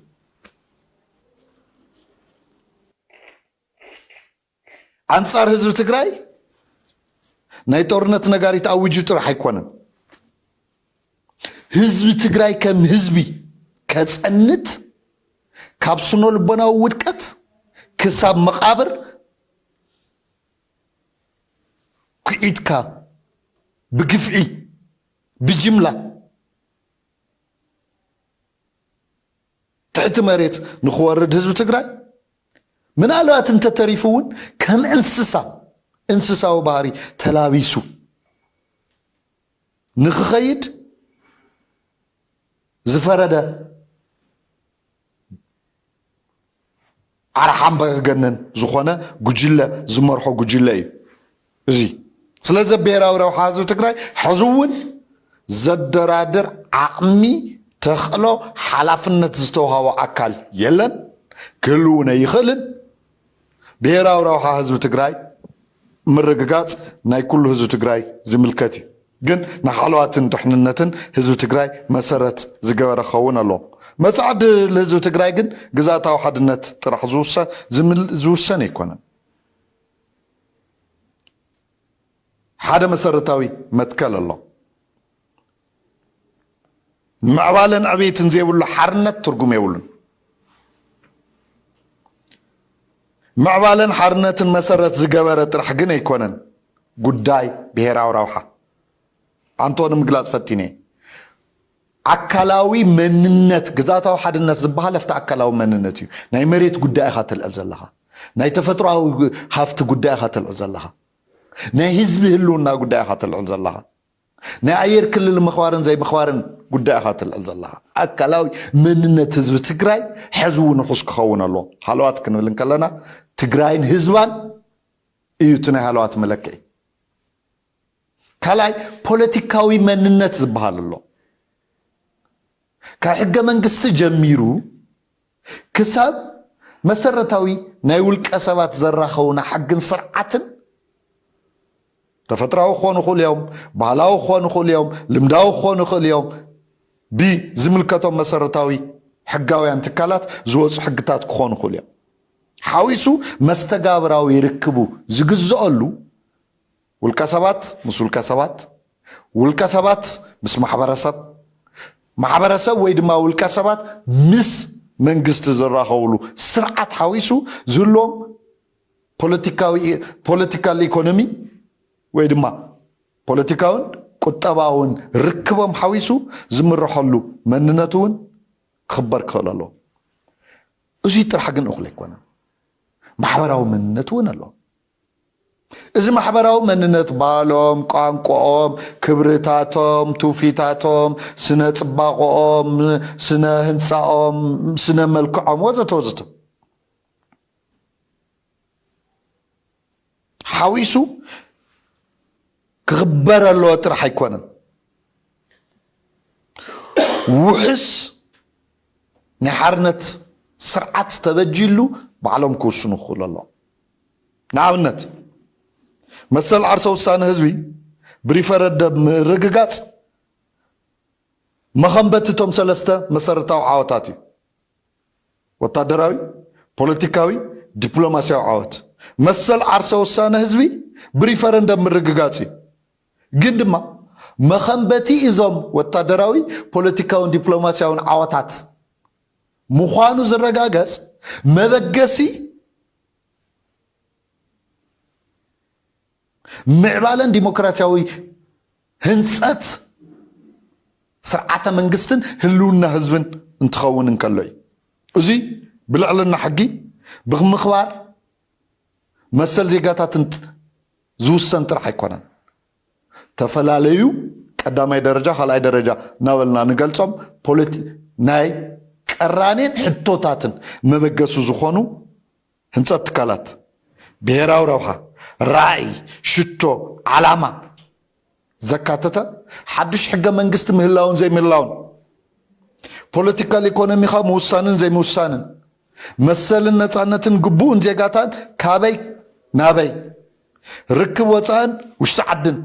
ኣንጻር ህዝቢ ትግራይ ናይ ጦርነት ነጋሪት ኣዊጁ ጥራሕ ኣይኮነን። ህዝቢ ትግራይ ከም ህዝቢ ከጸንት፣ ካብ ስነ ልቦናዊ ውድቀት ክሳብ መቓብር ኩዒትካ ብግፍዒ ብጅምላ ትሕቲ መሬት ንኽወርድ ህዝቢ ትግራይ ምናልባት እንተተሪፉ እውን ከም እንስሳ፣ እንስሳዊ ባህሪ ተላቢሱ ንኽኸይድ ዝፈረደ ኣርሓ ኣምባገነን ዝኾነ ጉጅለ ዝመርሖ ጉጅለ እዩ። እዚ ስለዚ ብሄራዊ ረብሓ ህዝቢ ትግራይ ሕዚ እውን ዘደራድር ዓቕሚ፣ ተኽእሎ፣ ሓላፍነት ዝተውሃቦ ኣካል የለን፣ ክህልውን ኣይኽእልን። ብሄራዊ ረብሓ ህዝቢ ትግራይ ምርግጋፅ ናይ ኩሉ ህዝቢ ትግራይ ዝምልከት እዩ። ግን ንሓለዋትን ድሕንነትን ህዝቢ ትግራይ መሰረት ዝገበረ ክኸውን ኣለዎ። መጻዕዲ ለህዝቢ ትግራይ ግን ግዛታዊ ሓድነት ጥራሕ ዝውሰ- ዝምል- ዝውሰን ኣይኮነን። ሓደ መሰረታዊ መትከል ኣሎ። ምዕባለን ዕቤትን ዘይብሉ ሓርነት ትርጉም የብሉን። ምዕባለን ሓርነትን መሰረት ዝገበረ ጥራሕ ግን ኣይኮነን ጉዳይ ብሄራዊ ረብሓ። ኣንቶ ንምግላፅ ፈቲነ፣ ኣካላዊ መንነት፣ ግዛታዊ ሓድነት ዝበሃል ኣብቲ ኣካላዊ መንነት እዩ። ናይ መሬት ጉዳይ ኢኻ ተልዕል ዘለኻ፣ ናይ ተፈጥሮኣዊ ሃፍቲ ጉዳይ ኢኻ ተልዕል ዘለኻ፣ ናይ ህዝቢ ህልውና ጉዳይ ኢኻ ተልዕል ዘለኻ፣ ናይ ኣየር ክልል ምኽባርን ዘይምኽባርን ጉዳይ ኢኻ ተልዕል ዘለኻ። ኣካላዊ መንነት ህዝቢ ትግራይ ሕዚ እውን ውሑስ ክኸውን ኣለዎ። ሃለዋት ክንብል እንከለና ትግራይን ህዝባን እዩ እቲ ናይ ሃለዋት መለክዒ። ካልኣይ፣ ፖለቲካዊ መንነት ዝበሃል ኣሎ። ካብ ሕገ መንግስቲ ጀሚሩ ክሳብ መሰረታዊ ናይ ውልቀ ሰባት ዘራኸቡና ሕግን ስርዓትን፣ ተፈጥራዊ ክኾኑ ይኽእሉ እዮም፣ ባህላዊ ክኾኑ ይኽእሉ እዮም፣ ልምዳዊ ክኾኑ ይኽእሉ እዮም፣ ብዝምልከቶም መሰረታዊ ሕጋውያን ትካላት ዝወፁ ሕግታት ክኾኑ ይኽእሉ እዮም። ሓዊሱ መስተጋብራዊ ርክቡ ዝግዝአሉ፣ ውልቀ ሰባት ምስ ውልቀ ሰባት፣ ውልቀ ሰባት ምስ ማሕበረሰብ፣ ማሕበረሰብ ወይ ድማ ውልቀ ሰባት ምስ መንግስቲ ዝራኸብሉ ስርዓት ሓዊሱ ዝህልዎም ፖለቲካዊ፣ ፖለቲካል ኢኮኖሚ ወይ ድማ ፖለቲካውን ቁጠባውን ርክቦም ሓዊሱ ዝምርሐሉ መንነት እውን ክኽበር ክኽእል ኣለዎ። እዙይ ጥራሕ ግን እኹል ኣይኮነን። ማሕበራዊ መንነት እውን ኣሎ። እዚ ማሕበራዊ መንነት ባህሎም፣ ቋንቋኦም፣ ክብርታቶም፣ ትውፊታቶም፣ ስነ ጽባቐኦም፣ ስነ ህንፃኦም፣ ስነ መልክዖም ወዘተ ወዘተ ሓዊሱ ክኽበር ኣለዎ ጥራሕ ኣይኮነን። ውሕስ ናይ ሓርነት ስርዓት ተበጂሉ ባዕሎም ክውስኑ ክኽእሉ ኣለዎም። ንኣብነት መሰል ዓርሰ ውሳነ ህዝቢ ብሪፈረንደም ምርግጋፅ መኸንበቲ እቶም ሰለስተ መሰረታዊ ዓወታት እዩ። ወታደራዊ፣ ፖለቲካዊ፣ ዲፕሎማሲያዊ ዓወት። መሰል ዓርሰ ውሳነ ህዝቢ ብሪፈረንደም ምርግጋፅ እዩ። ግን ድማ መኸንበቲ እዞም ወታደራዊ፣ ፖለቲካውን ዲፕሎማሲያውን ዓወታት ምዃኑ ዝረጋገፅ መበገሲ ምዕባለን ዲሞክራሲያዊ ህንፀት ስርዓተ መንግስትን ህልውና ህዝብን እንትኸውን እንከሎ እዩ። እዚ ብልዕልና ሕጊ ብምኽባር መሰል ዜጋታትን ዝውሰን ጥራሕ ኣይኮነን። ተፈላለዩ ቀዳማይ ደረጃ፣ ካልኣይ ደረጃ እናበልና ንገልጾም ፖለቲ-፣ ናይ ቀራኔን ሕቶታትን መበገሱ ዝኾኑ ህንጸት ትካላት፣ ብሄራዊ ረብሓ፣ ራእይ፣ ሽቶ፣ ዓላማ ዘካተተ ሓድሽ ሕገ መንግስቲ ምህላውን ዘይምህላውን፣ ፖለቲካል ኢኮኖሚኻ ምውሳንን ዘይምውሳንን፣ መሰልን ነፃነትን ግቡእን ዜጋታን ካበይ ናበይ፣ ርክብ ወፃእን ውሽጢ ዓድን፣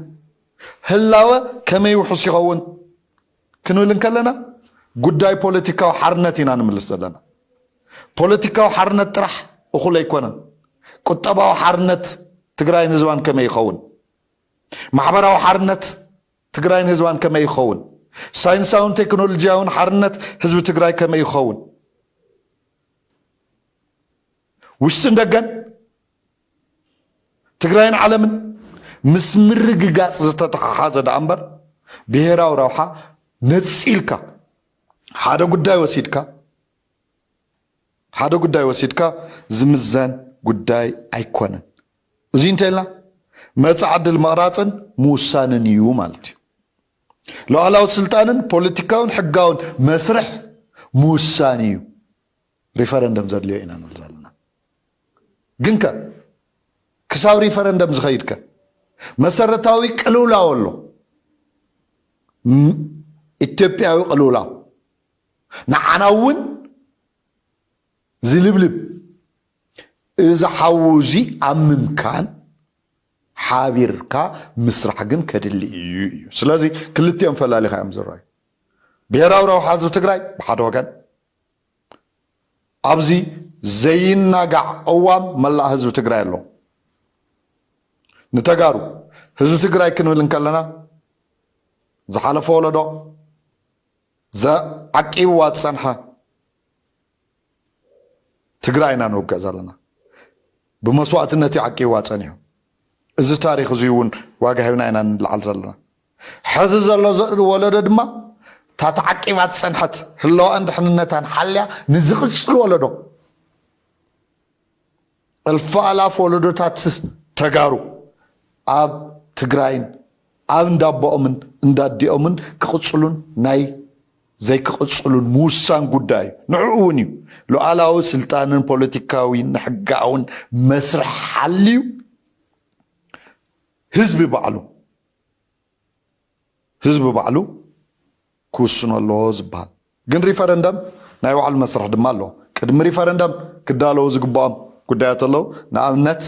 ህላወ ከመይ ውሑስ ይኸውን ክንብል እንከለና፣ ጉዳይ ፖለቲካዊ ሓርነት ኢና ንምልስ ዘለና። ፖለቲካዊ ሓርነት ጥራሕ እኹል ኣይኮነን። ቁጠባዊ ሓርነት ትግራይን ህዝባን ከመይ ይኸውን? ማሕበራዊ ሓርነት ትግራይን ህዝባን ከመይ ይኸውን? ሳይንሳውን ቴክኖሎጂያውን ሓርነት ህዝቢ ትግራይ ከመይ ይኸውን? ውሽጥን ደገን፣ ትግራይን ዓለምን ምስ ምርግጋፅ ዝተተሓሓዘ ደኣ እምበር፣ ብሄራዊ ረብሓ ነፂልካ ሓደ ጉዳይ ወሲድካ፣ ሓደ ጉዳይ ወሲድካ ዝምዘን ጉዳይ ኣይኮነን። እዚ እንተ ኢልና፣ መጻኢ ዕድል ምቕራፅን ምውሳንን እዩ ማለት እዩ። ሉዓላዊ ስልጣንን ፖለቲካውን ሕጋውን መስርሕ ምውሳን እዩ። ሪፈረንደም ዘድልዮ ኢና ንብል ዘለና። ግንከ ክሳብ ሪፈረንደም ዝኸይድከ መሰረታዊ ቅልውላው ኣሎ። ም-፣ ኢትዮጵያዊ ቅልውላው ንዓና እውን ዝልብልብ፣ እዚ ሓዉ እዚ ኣብ ምምካን ሓቢርካ ምስራሕ ግን ከድሊ እዩ እዩ። ስለዚ ክልቲኦም ፈላሊኻ እዮም ዝረኣዩ። ብሄራዊ ረብሓ ህዝቢ ትግራይ ብሓደ ወገን፣ ኣብዚ ዘይናጋዕ ቅዋም መላእ ህዝቢ ትግራይ ኣሎ። ንተጋሩ ህዝቢ ትግራይ ክንብል እንከለና ዝሓለፈ ወለዶ ዘዓቂብዋ ዝፀንሐ ትግራይ ኢና ንውግዕ ዘለና። ብመስዋእትነት እዩ ዓቂብዋ ፀኒሑ። እዚ ታሪኽ እዚ እውን ዋጋ ሂብና ኢና ንለዓል ዘለና። ሕዚ ዘሎ ዘ- ወለዶ ድማ እታ ተዓቂባ ዝፀንሐት ህለዋን ድሕንነታን ሓልያ ንዝቕፅል ወለዶ፣ እልፊ ኣላፍ ወለዶታት ተጋሩ ኣብ ትግራይን ኣብ እንዳቦኦምን እንዳዲኦምን ክቕፅሉን ናይ ዘይክቕፅሉን ምውሳን ጉዳይ እዩ። ንዕኡ እውን እዩ ሉዓላዊ ስልጣንን ፖለቲካዊን ሕጋውን መስርሕ ሓልዩ ህዝቢ ባዕሉ ህዝቢ ባዕሉ ክውስኖ ኣለዎ ዝበሃል። ግን ሪፈረንደም ናይ ባዕሉ መስርሕ ድማ ኣለዎ። ቅድሚ ሪፈረንደም ክዳለዉ ዝግብኦም ጉዳያት ኣለዉ። ንኣብነት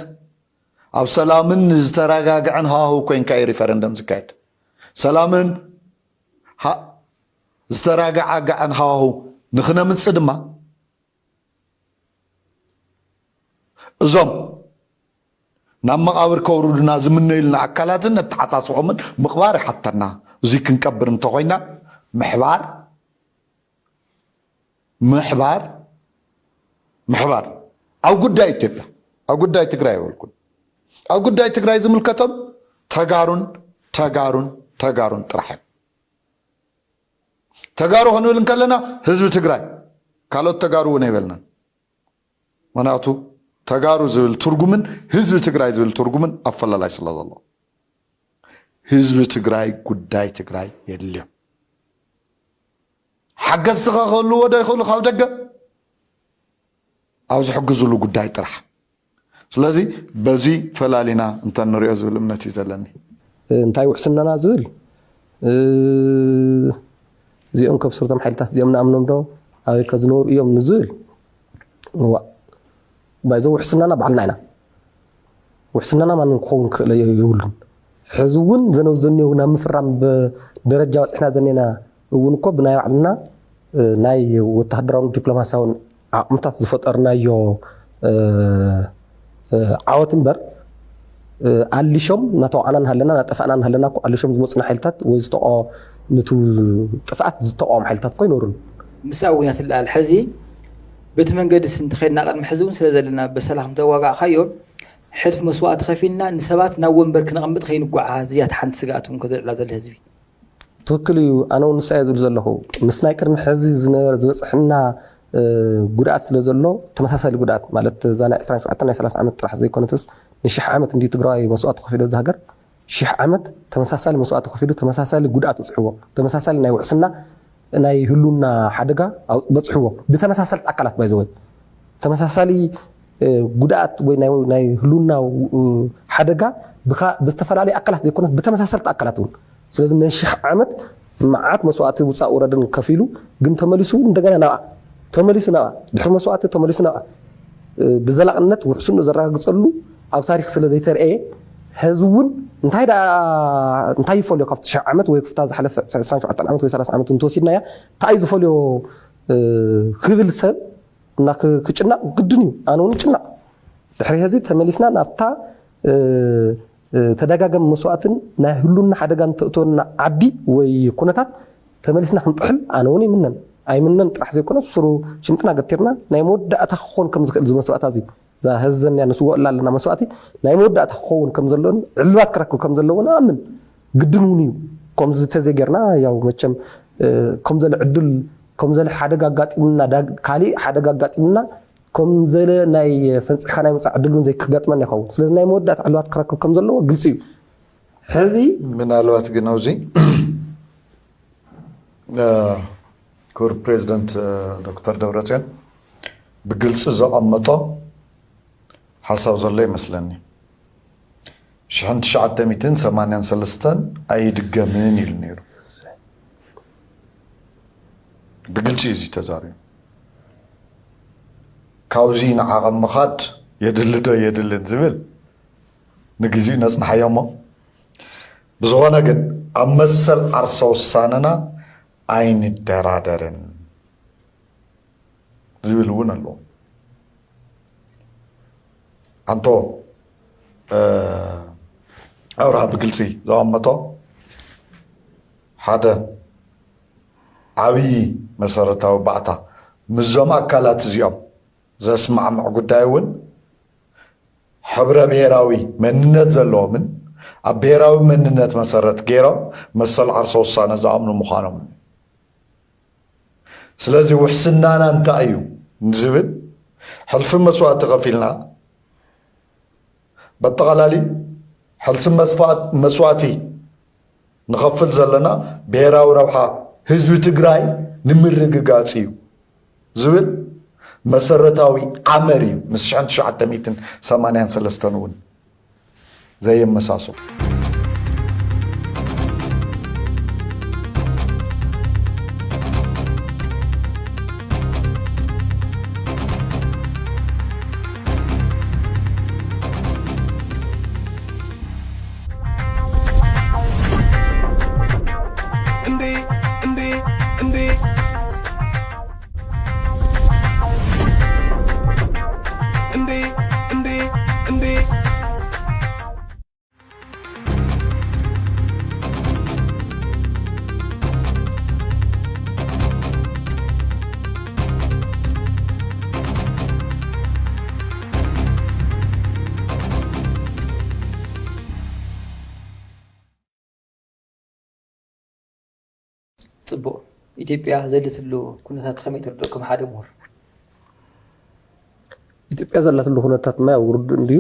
ኣብ ሰላምን ዝተረጋግዐን ሃዋህው ኮይንካ እዩ ሪፈረንደም ዝካየድ። ሰላምን ሀ- ዝተረጋጋዐን ሃዋህው ንኽነምፅእ ድማ እዞም ናብ መቓብር ከውርዱና ዝምነዩልና ኣካላትን ነተሓሳስቦምን ምቕባር ይሓተና። እዙይ ክንቀብር እንተኾይና ምሕባር ምሕባር ምሕባር ኣብ ጉዳይ ኢትዮጵያ ኣብ ጉዳይ ትግራይ ይበልኩን ኣብ ጉዳይ ትግራይ ዝምልከቶም ተጋሩን ተጋሩን ተጋሩን ጥራሕ እዮም። ተጋሩ ክንብል እንከለና ህዝቢ ትግራይ ካልኦት ተጋሩ እውን ኣይበልናን። ምክንያቱ ተጋሩ ዝብል ትርጉምን ህዝቢ ትግራይ ዝብል ትርጉምን ኣፈላላይ ስለ ዘሎ ህዝቢ ትግራይ ጉዳይ ትግራይ የድልዮ። ሓገዝቲ ከ ክህልዎ ዶ ይኽእሉ ካብ ደገ ኣብ ዝሕግዝሉ ጉዳይ ጥራሕ። ስለዚ በዚ ፈላሊና እንተንሪኦ ዝብል እምነት እዩ ዘለኒ። እንታይ ውሕስናና ዝብል እዚኦም ከብስርቶም ሓይልታት እዚኦም ንኣምኖም ዶ ኣበይ ከዝነብሩ እዮም ንዝብል እዋ ባይዞ ውሕስናና ባዕልና ኢና። ውሕስናና ማንም ክኸውን ክኽእል የብሉን። ሕዚ እውን ዘነው ዘኒው ናብ ምፍራም ደረጃ በፂሕና ዘኔና እውን እኮ ብናይ ባዕልና ናይ ወተሃደራውን ዲፕሎማሲያውን ዓቕምታት ዝፈጠርናዮ ዓወት እምበር ኣሊሾም እናተዋዕና እናሃለና እናጠፋእና እናሃለና እኮ ኣሊሾም ዝመፁና ሓይልታት ወይ ዝተቆ ንቱ ጥፍኣት ዝተቃወም ሓይልታት እኮ ኣይነበሩን። ምስኣ እውን እያ ትለዓል። ሕዚ በቲ መንገዲ ስ እንተኸድና ቅድሚ ሕዚ እውን ስለ ዘለና በሰላም ተዋጋእካዮ ሕልፍ መስዋእቲ ከፊልና ንሰባት ናብ ወንበር ክነቐምጥ ከይንጓዓዝ እያ ሓንቲ ስግኣት እውን ከዘልዕላ ዘሎ ህዝቢ። ትኽክል እዩ። ኣነ እውን ንሳ እየ ዝብል ዘለኹ ምስ ናይ ቅድሚ ሕዚ ዝነበረ ዝበፅሐና ጉድኣት ስለ ዘሎ ተመሳሳሊ ጉድኣት ማለት እዛ ናይ ዕስራን ሸውዓተን ናይ ሰላሳ ዓመት ጥራሕ ዘይኮነትስ ንሽሕ ዓመት እንዲ ትግራዋይ መስዋእቲ ከፊሉ እዚ ሃገር ሽሕ ዓመት ተመሳሳሊ መስዋእቲ ከፊሉ ተመሳሳሊ ጉድኣት በፅሕዎ ተመሳሳሊ ናይ ውሕስና ናይ ህሉና ሓደጋ በፅሕዎ ብተመሳሰልቲ ኣካላት ባይዘወይ ተመሳሳሊ ጉድኣት ወይ ናይ ህሉና ሓደጋ ብዝተፈላለዩ ኣካላት ዘይኮነት ብተመሳሰልቲ ኣካላት እውን ስለዚ ናይ ሽሕ ዓመት መዓት መስዋእቲ ውፃእ ውረድን ከፊሉ ግን ተመሊሱ እንደገና ናብኣ ተመሊሱ ናብኣ ድሕሪ መስዋእቲ ተመሊሱ ናብኣ ብዘላቕነት ውሕስኑ ዘረጋግፀሉ ኣብ ታሪክ ስለ ዘይተረእየ ሕዚ እውን እንታይ ደኣ እንታይ ይፈልዮ ካብቲ ሽሕ ዓመት ወይ ክፍታ ዝሓለፈ ዕስራን ሸውዓተን ዓመት ወይ ሰላሳ ዓመት እንተወሲድናያ እንታይ ዝፈልዮ ክብል ሰብ እና ክጭናቕ ግድን እዩ ኣነ እውን ይጭናቕ ድሕሪ ሕዚ ተመሊስና ናብታ ተደጋገም መስዋእትን ናይ ህሉና ሓደጋ እንተእትወና ዓዲ ወይ ኩነታት ተመሊስና ክንጥሕል ኣነ እውን ይምነን ኣይምነን ጥራሕ ዘይኮነ ስሩ ሽምጥና ገቲርና ናይ መወዳእታ ክኾን ከም ዝኽእል ዝመስዋእታ እዚ እዛ ህዝዘንያ ንስወእላ ኣለና መስዋእቲ ናይ መወዳእታ ክኸውን ከም ዘለዎን ዕልባት ክረክብ ከም ዘለዎን ኣምን ግድን እውን እዩ ከምዚ ተዘይጌርና ያው መቸም ከምዘለ ዕድል ከምዘለ ሓደጋ ኣጋጢምና ካሊእ ሓደጋ ኣጋጢምና ከም ዘለ ናይ ፈንፂሕካ ናይ ምፃእ ዕድል እውን ዘይክጋጥመና ይኸውን ስለዚ ናይ መወዳእታ ዕልባት ክረክብ ከም ዘለዎ ግልፂ እዩ ሕዚ ምናልባት ግን ኣብዚ ክቡር ፕሬዚደንት ዶክተር ደብረፅዮን ብግልፂ ዘቐመጦ ሓሳብ ዘሎ ይመስለኒ ሽሕን ትሽዓተ ሚእትን ሰማንያን ሰለስተን ኣይድገምን ኢሉ ነይሩ ብግልፂ እዩ እዚ ተዛሪቡ ካብዚ ንዓቐብ ምኻድ የድሊ ዶ የድልን ዝብል ንግዜኡ ነፅንሓዮ እሞ ብዝኾነ ግን ኣብ መሰል ዓርሰ ውሳነና ኣይንደራደርን ዝብል እውን ኣለዎ ኣንቶ ኣብርሃ ብግልፂ ዘቐመጦ ሓደ ዓብዪ መሰረታዊ ባእታ ምስዞም ኣካላት እዚኦም ዘስማዕምዕ ጉዳይ እውን ሕብረ ብሔራዊ መንነት ዘለዎምን ኣብ ብሔራዊ መንነት መሰረት ገይሮም መሰል ዓርሰ ውሳነ ዝኣምኑ ምዃኖም። ስለዚ ውሕስናና እንታይ እዩ ንዝብል ሕልፊ መስዋእቲ ከፊልና በጠቓላሊ ሕልፊ መስዋእቲ ንኸፍል ዘለና ብሔራዊ ረብሓ ህዝቢ ትግራይ ንምርግጋፅ እዩ ዝብል መሰረታዊ ኣምር እዩ። ምስ ሽሕን ትሽዓተ ሚእትን ሰማንያን ሰለስተን እውን ዘየመሳስሉ። ፅቡቕ። ኢትዮጵያ ዘለትሉ ኩነታት ከመይ ትርድኦ ከም ሓደ ምሁር? ኢትዮጵያ ዘላትሉ ኩነታት ማ ውርድ እንድዩ።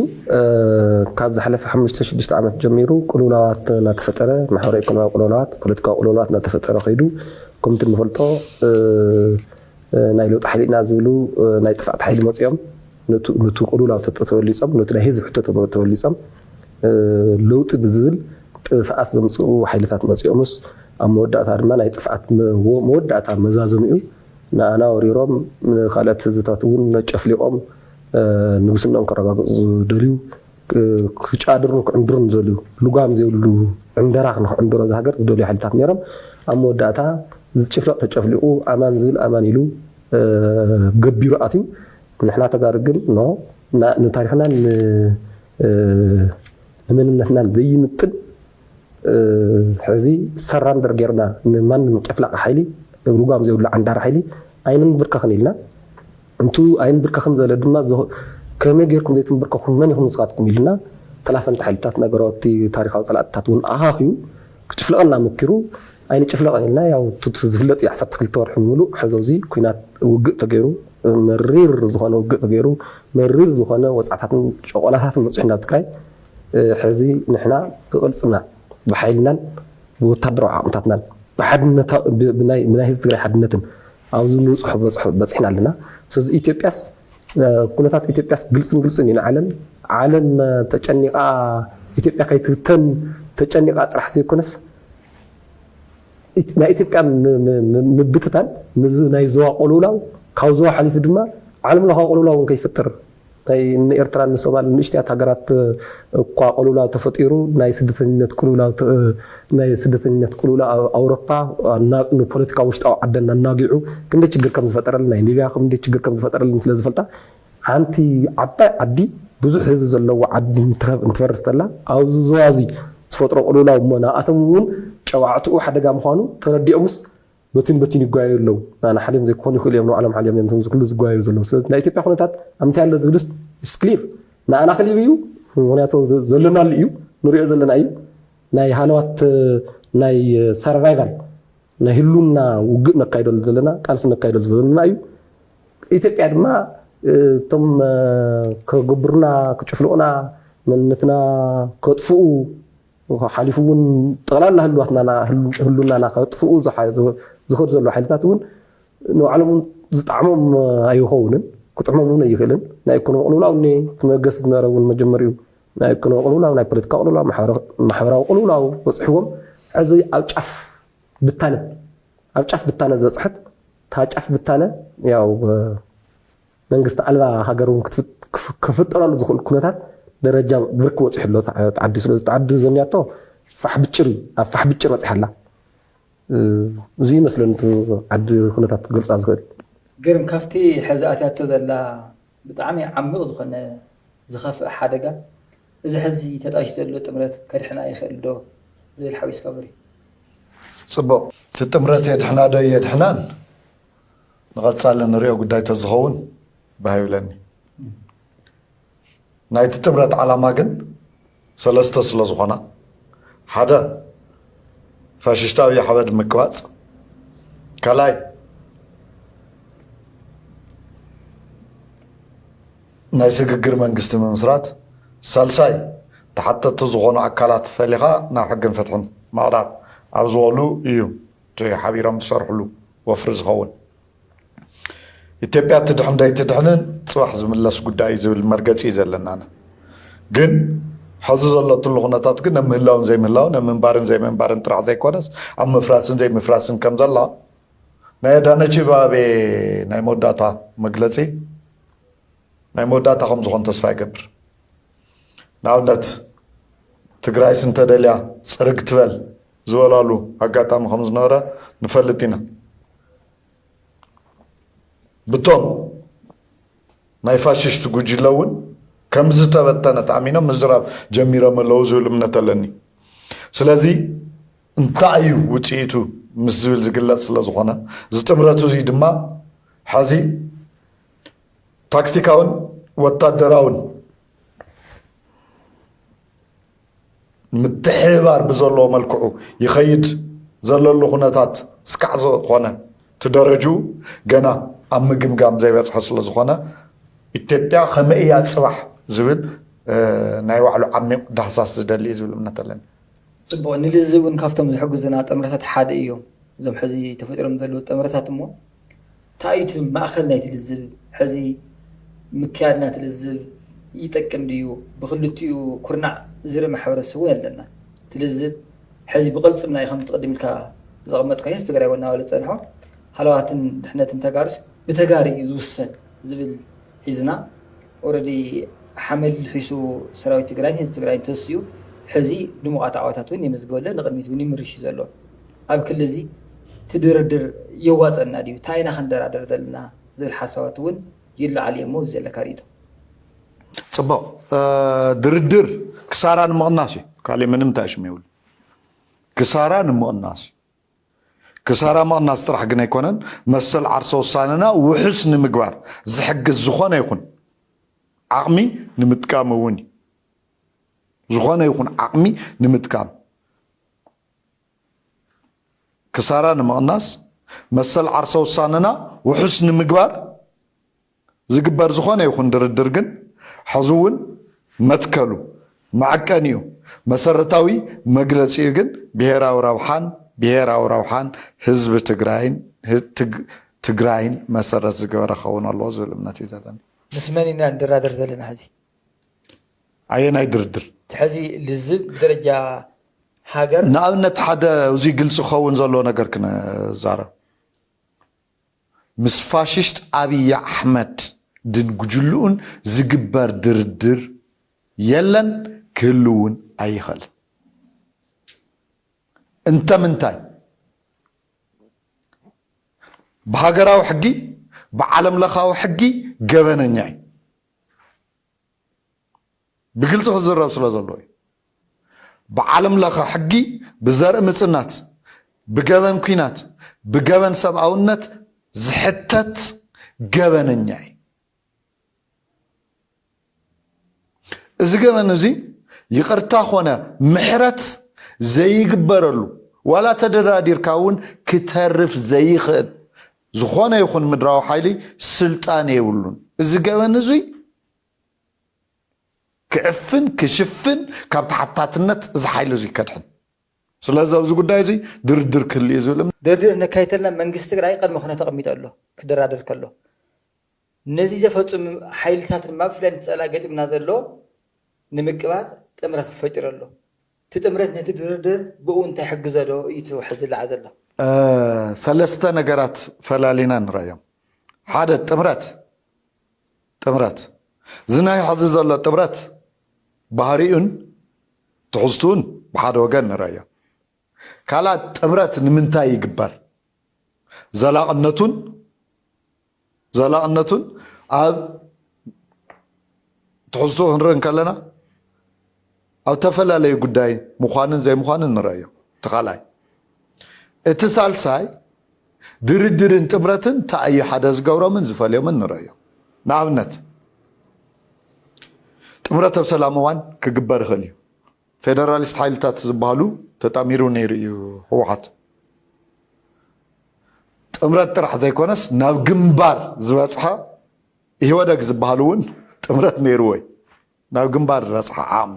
ካብ ዝሓለፈ ሓሙሽተ ሽዱሽተ ዓመት ጀሚሩ ቅልውላዋት እናተፈጠረ ማሕበራዊ ኢኮኖሚያዊ ቅልውላዋት ፖለቲካዊ ቅልውላዋት እናተፈጠረ ከይዱ ከምቲ ንፈልጦ ናይ ለውጢ ሓይሊ ኢና ዝብሉ ናይ ጥፍኣት ሓይሊ መፂኦም ነቲ ቅልውላው ተበሊፆም ነቲ ናይ ህዝቢ ሕቶ ተበሊፆም ለውጢ ብዝብል ጥፍኣት ዘምፅኡ ሓይልታት መፂኦምስ ኣብ መወዳእታ ድማ ናይ ጥፍኣት መወዳእታ መዛዘሚኡ ንኣና ወሪሮም ንካልኦት ህዝብታት እውን ነጨፍሊቖም ንግስንኦም ከረጋግፁ ዝደልዩ ክጫድሩን ክዕንድሩን ዝደልዩ ልጓም ዘይብሉ ዕንደራ ንክዕንድሮ እዚ ሃገር ዝደልዩ ሓይልታት ነይሮም ኣብ መወዳእታ ዝጭፍለቕ ተጨፍሊቑ ኣማን ዝብል ኣማን ኢሉ ገቢሩ ኣትዩ ንሕና ተጋሩ ግን ኖ ንታሪክናን ንመንነትናን ዘይምጥን ሕዚ ሰራንደር ጌርና ንማንም ጨፍላቂ ሓይሊ ልጓም ዘይብሉ ዓንዳር ሓይሊ ኣይንንብርከኽን ኢልና እንቱ ኣይንብርከኽን ዘለ ድማ ከመይ ጌርኩም ዘይትንብርከኹ መን ኢኹም ንስኻትኩም ኢልና ተላፈንቲ ሓይልታት ነገረወቲ ታሪካዊ ፀላእትታት እውን ኣኻኽዩ ክጭፍለቐና ሞኪሩ ኣይንጭፍለቐን ኢልና ያው ቱቱ ዝፍለጥ እዩ ዓሰርተ ክልተ ወርሒ ሙሉእ ሕዚ ኣብዚ ኩናት ውግእ ተገይሩ መሪር ዝኾነ ውግእ ተገይሩ መሪር ዝኾነ ወፅዓታትን ጨቆናታትን በፂሑ ናብ ትግራይ ሕዚ ንሕና ብቅልፅና ብሓይልናን ብወታደራዊ ዓቕምታትናን ብሓድነታ ብናይ ህዝቢ ትግራይ ሓድነትን ኣብዚ ንብፅሖ በፅሖ በፂሕና ኣለና ስለዚ ኢትዮጵያስ ኩነታት ኢትዮጵያስ ግልፅን ግልፅን እዩ ንዓለም ዓለም ተጨኒቃ ኢትዮጵያ ከይትብተን ተጨኒቃ ጥራሕ ዘይኮነስ ናይ ኢትዮጵያ ምብትታን ነዚ ናይ ዞባ ቅልውላው ካብ ዞባ ሓሊፉ ድማ ዓለም ለኻዊ ቅልውላው እውን ከይፈጥር ናይ ንኤርትራን ንሶማልን ንእሽትያት ሃገራት እኳ ቅልውላው ተፈጢሩ ናይ ስደተኝነት ቅልውላው ናይ ስደተኝነት ቅልውላው ኣብ ኣውሮፓ ንፖለቲካ ውሽጣዊ ዓደን ኣናጊዑ ክንደይ ችግር ከም ዝፈጠረልን ናይ ሊብያ ክንደይ ችግር ከም ዝፈጠረልን ስለ ዝፈልጣ ሓንቲ ዓባይ ዓዲ ብዙሕ ህዝቢ ዘለዋ ዓዲ እንትፈርስ ተላ ኣብዚ ዞባ እዚ ዝፈጥሮ ቅልውላው እሞ ንኣቶም እውን ጨዋዕትኡ ሓደጋ ምዃኑ ተረዲኦምስ በቲን በቲን ይጓየዩ ኣለዉ። ንኣና ሓልዮም ዘይክኾኑ ይኽእሉ እዮም ንባዕሎም ሓልዮም እዮም እቶም ኩሉ ዝጓየዩ ዘለዉ። ስለዚ ናይ ኢትዮጵያ ኩነታት ኣብ ምንታይ ኣሎ ዝብልስ is clear ንኣና ክሊብ እዩ ምክንያቱ ዘለናሉ እዩ ንሪኦ ዘለና እዩ ናይ ሃለዋት ናይ survival ናይ ህሉና ውግእ ነካይደሉ ዘለና ቃልሲ ነካይደሉ ዘለና እዩ። ኢትዮጵያ ድማ እቶም ከገብሩና ክጭፍልቑና መንነትና ከጥፍኡ ሓሊፉ እውን ጠቕላላ ህልዋትና ህሉናና ከጥፍኡ ዝኸዱ ዘለዉ ሓይልታት እውን ንባዕሎም ዝጣዕሞም ኣይኸውንን ክጥዕሞም እውን ኣይኽእልን ናይ ኢኮኖሚ ቅልውላው እኒ ትመገስ ዝነበረ እውን መጀመሪኡ ናይ ኢኮኖሚ ቅልውላው ናይ ፖለቲካ ቅልውላው ማሕበራዊ ቅልውላው በፅሕዎም ሕዚ ኣብ ጫፍ ብታነ ኣብ ጫፍ ብታነ ዝበፅሐት እታ ጫፍ ብታነ ያው መንግስቲ ኣልባ ሃገር እውን ክፍጠረሉ ዝኽእል ኩነታት ደረጃ ብርክ በፂሑ ኣሎ ተዓዲ ስለዚ ተዓዲ ዘኒያቶ ፋሕ ብጭር እዩ ኣብ ፋሕ ብጭር በፂሓ ኣላ እዚ ይመስለኒ ዓዲ ኩነታት ክገልፃ ዝኽእል ግርም ካብቲ ሕዚ ኣትያቶ ዘላ ብጣዕሚ ዓሚቕ ዝኾነ ዝኸፍእ ሓደጋ እዚ ሕዚ ተጣይሹ ዘሎ ጥምረት ከድሕና ይኽእል ዶ ዝብል ሓዊስካ በሪ። ፅቡቕ። እቲ ጥምረት የድሕና ዶ የድሕናን ንቐፃሊ ንሪኦ ጉዳይ ተዝኸውን ባህ ይብለኒ። ናይቲ ጥምረት ዓላማ ግን ሰለስተ ስለ ዝኾና፣ ሓደ ፋሽስታዊ ሓበድ ምቅባፅ፣ ካልኣይ ናይ ስግግር መንግስቲ ምምስራት፣ ሳልሳይ ተሓተቲ ዝኾኑ ኣካላት ፈሊኻ ናብ ሕግን ፍትሕን ምቕራብ ኣብ ዝበሉ እዩ እቲ ሓቢሮም ዝሰርሕሉ ወፍሪ ዝኸውን። ኢትዮጵያ ትድሕን ደይትድሕንን ፅባሕ ዝምለስ ጉዳይ እዩ ዝብል መርገፂ እዩ ዘለና። ግን ሕዚ ዘለትሉ ኩነታት ግን ኣብ ምህላውን ዘይምህላውን፣ ኣብ ምንባርን ዘይምንባርን ጥራሕ ዘይኮነስ ኣብ ምፍራስን ዘይምፍራስን ከም ዘላ ናይ ኣዳነች እባቤ ናይ መወዳእታ መግለፂ ናይ መወዳእታ ከም ዝኾን ተስፋ ይገብር። ንኣብነት ትግራይስ እንተደልያ ፅርግ ትበል ዝበላሉ ኣጋጣሚ ከም ዝነበረ ንፈልጥ ኢና። ብቶም ናይ ፋሽስት ጉጅለ እውን ከም ዝተበተነት ኣሚኖም ምዝራብ ጀሚሮም ኣለዉ ዝብል እምነት ኣለኒ። ስለዚ እንታይ እዩ ውፅኢቱ ምስ ዝብል ዝግለፅ ስለ ዝኾነ፣ እዚ ጥምረቱ እዚ ድማ ሕዚ ታክቲካውን ወታደራውን ምትሕብባር ብዘለዎ መልክዑ ይኸይድ ዘለሉ ኩነታት እስካዕ ዝኾነ፣ እቲ ደረጅኡ ገና ኣብ ምግምጋም ዘይበፅሐ ስለ ዝኾነ፣ ኢትዮጵያ ከመይ እያ ፅባሕ ዝብል ናይ ባዕሉ ዓሚቕ ዳህሳስ ዝደሊ እዩ ዝብል እምነት ኣለኒ። ፅቡቕ፣ ንልዝብ እውን ካብቶም ዝሕግዙና ጥምረታት ሓደ እዮም። እዞም ሕዚ ተፈጢሮም ዘለዉ ጥምረታት እሞ እንታይ እዩ እቲ ማእኸል ናይቲ ልዝብ? ሕዚ ምክያድ ናይቲ ልዝብ ይጠቅም ድዩ? ብክልቲኡ ኩርናዕ ዝርኢ ማሕበረሰብ እውን ኣለና። እቲ ልዝብ ሕዚ ብቕልፅምና እዩ ከምቲ ቅድም ኢልካ ዘቐመጥካዮ፣ ህዝቢ ትግራይ እውን እናበለ ዝፀንሖ ሃለዋትን ድሕነትን ተጋሩስ ብተጋሩ እዩ ዝውሰን ዝብል ሒዝና፣ ኦረዲ ሓመድ ልሒሱ ሰራዊት ትግራይን ህዝቢ ትግራይን ተስዩ ሕዚ ድሙቓት ዓወታት እውን የመዝግበለን ንቕድሚት እውን ይምርሽ እዩ ዘሎ። ኣብ ክሊ እዚ እቲ ድርድር የዋፀና ድዩ? እንታይ ኢና ክንደራደር ዘለና ዝብል ሓሳባት እውን ይለዓል እየሞ እዚ ዘለካ ርእይቶ። ፅቡቕ። ድርድር ክሳራ ንምቕናስ እዩ። ካሊእ ምንም ተኣሽም የብሉ። ክሳራ ንምቕናስ እዩ። ክሳራ ምቕናስ ጥራሕ ግን ኣይኮነን፣ መሰል ዓርሰ ውሳነና ውሑስ ንምግባር ዝሕግዝ ዝኾነ ይኹን ዓቕሚ ንምጥቃም እውን እዩ። ዝኾነ ይኹን ዓቕሚ ንምጥቃም ክሳራ ንምቕናስ፣ መሰል ዓርሰ ውሳነና ውሑስ ንምግባር ዝግበር ዝኾነ ይኹን ድርድር ግን ሕዚ እውን መትከሉ፣ መዐቀኒኡ፣ መሰረታዊ መግለፂኡ ግን ብሄራዊ ረብሓን ብሄራዊ ረብሓን ህዝቢ ትግራይን ትግራይን መሰረት ዝገበረ ክኸውን ኣለዎ ዝብል እምነት እዩ ዘለኒ። ምስ መን ኢና ንደራደር ዘለና ሕዚ? ኣየናይ ድርድር? ሕዚ ልዝብ ብደረጃ ሃገር ንኣብነት ሓደ እዚ ግልፂ ክኸውን ዘለዎ ነገር ክንዛረብ። ምስ ፋሽስት ኣብይ ኣሕመድ ድን ጉጅልኡን ዝግበር ድርድር የለን፣ ክህልውን ኣይኽእልን። እንተ ምንታይ ብሃገራዊ ሕጊ ብዓለም ለኻዊ ሕጊ ገበነኛ እዩ። ብግልፂ ክዝረብ ስለ ዘለዎ እዩ። ብዓለም ለኸ ሕጊ ብዘርኢ ምፅናት፣ ብገበን ኲናት፣ ብገበን ሰብኣውነት ዝሕተት ገበነኛ እዩ። እዚ ገበን እዚ ይቕርታ ኾነ ምሕረት ዘይግበረሉ፣ ዋላ ተደራዲርካ እውን ክተርፍ ዘይኽእል ዝኾነ ይኹን ምድራዊ ሓይሊ ስልጣን የብሉን። እዚ ገበን እዚ ክዕፍን ክሽፍን ካብ ተሓታትነት እዚ ሓይሊ እዚ ከድሕን። ስለዚ ኣብዚ ጉዳይ እዚ ድርድር ክህሉ እዩ ዝብል እምነት። ድርድር ነካይተልና መንግስቲ ትግራይ ቅድመ ኩነት ኣቐሚጡ ኣሎ ክደራደር ከሎ። ነዚ ዘፈፅሙ ሓይልታት ድማ ብፍላይ ንፀላ ገጢምና ዘሎ ንምቅባፅ ጥምረት ፈጢሩ ኣሎ። እቲ ጥምረት ነቲ ድርድር ብኡ እንታይ ሕግዘ ዶ እዩ እቲ ሕዚ ዝለዓ ዘሎ? ሰለስተ ነገራት ፈላሊና ንረዮም። ሓደ ጥምረት ጥምረት እዚ ናይ ሕዚ ዘሎ ጥምረት ባህሪኡን ትሕዝቱን ብሓደ ወገን ንረዮ። ካልኣት ጥምረት ንምንታይ ይግበር? ዘላቕነቱን ዘላቕነቱን ኣብ ትሕዝቶ ክንርኢ እንከለና ኣብ ተፈላለዩ ጉዳይ ምዃንን ዘይምዃንን ንረእዮ። እቲ ካልኣይ። እቲ ሳልሳይ፣ ድርድርን ጥምረትን እንታይ እዩ ሓደ ዝገብሮምን ዝፈልዮምን ንረእዮ። ንኣብነት፣ ጥምረት ኣብ ሰላም እዋን ክግበር ይኽእል እዩ። ፌደራሊስት ሓይልታት ዝበሃሉ ተጣሚሩ ነይሩ እዩ ህወሓት። ጥምረት ጥራሕ ዘይኮነስ ናብ ግንባር ዝበፅሐ ኢህወደግ ዝበሃል እውን ጥምረት ነይሩ ወይ ናብ ግንባር ዝበፅሐ ዓቕሚ።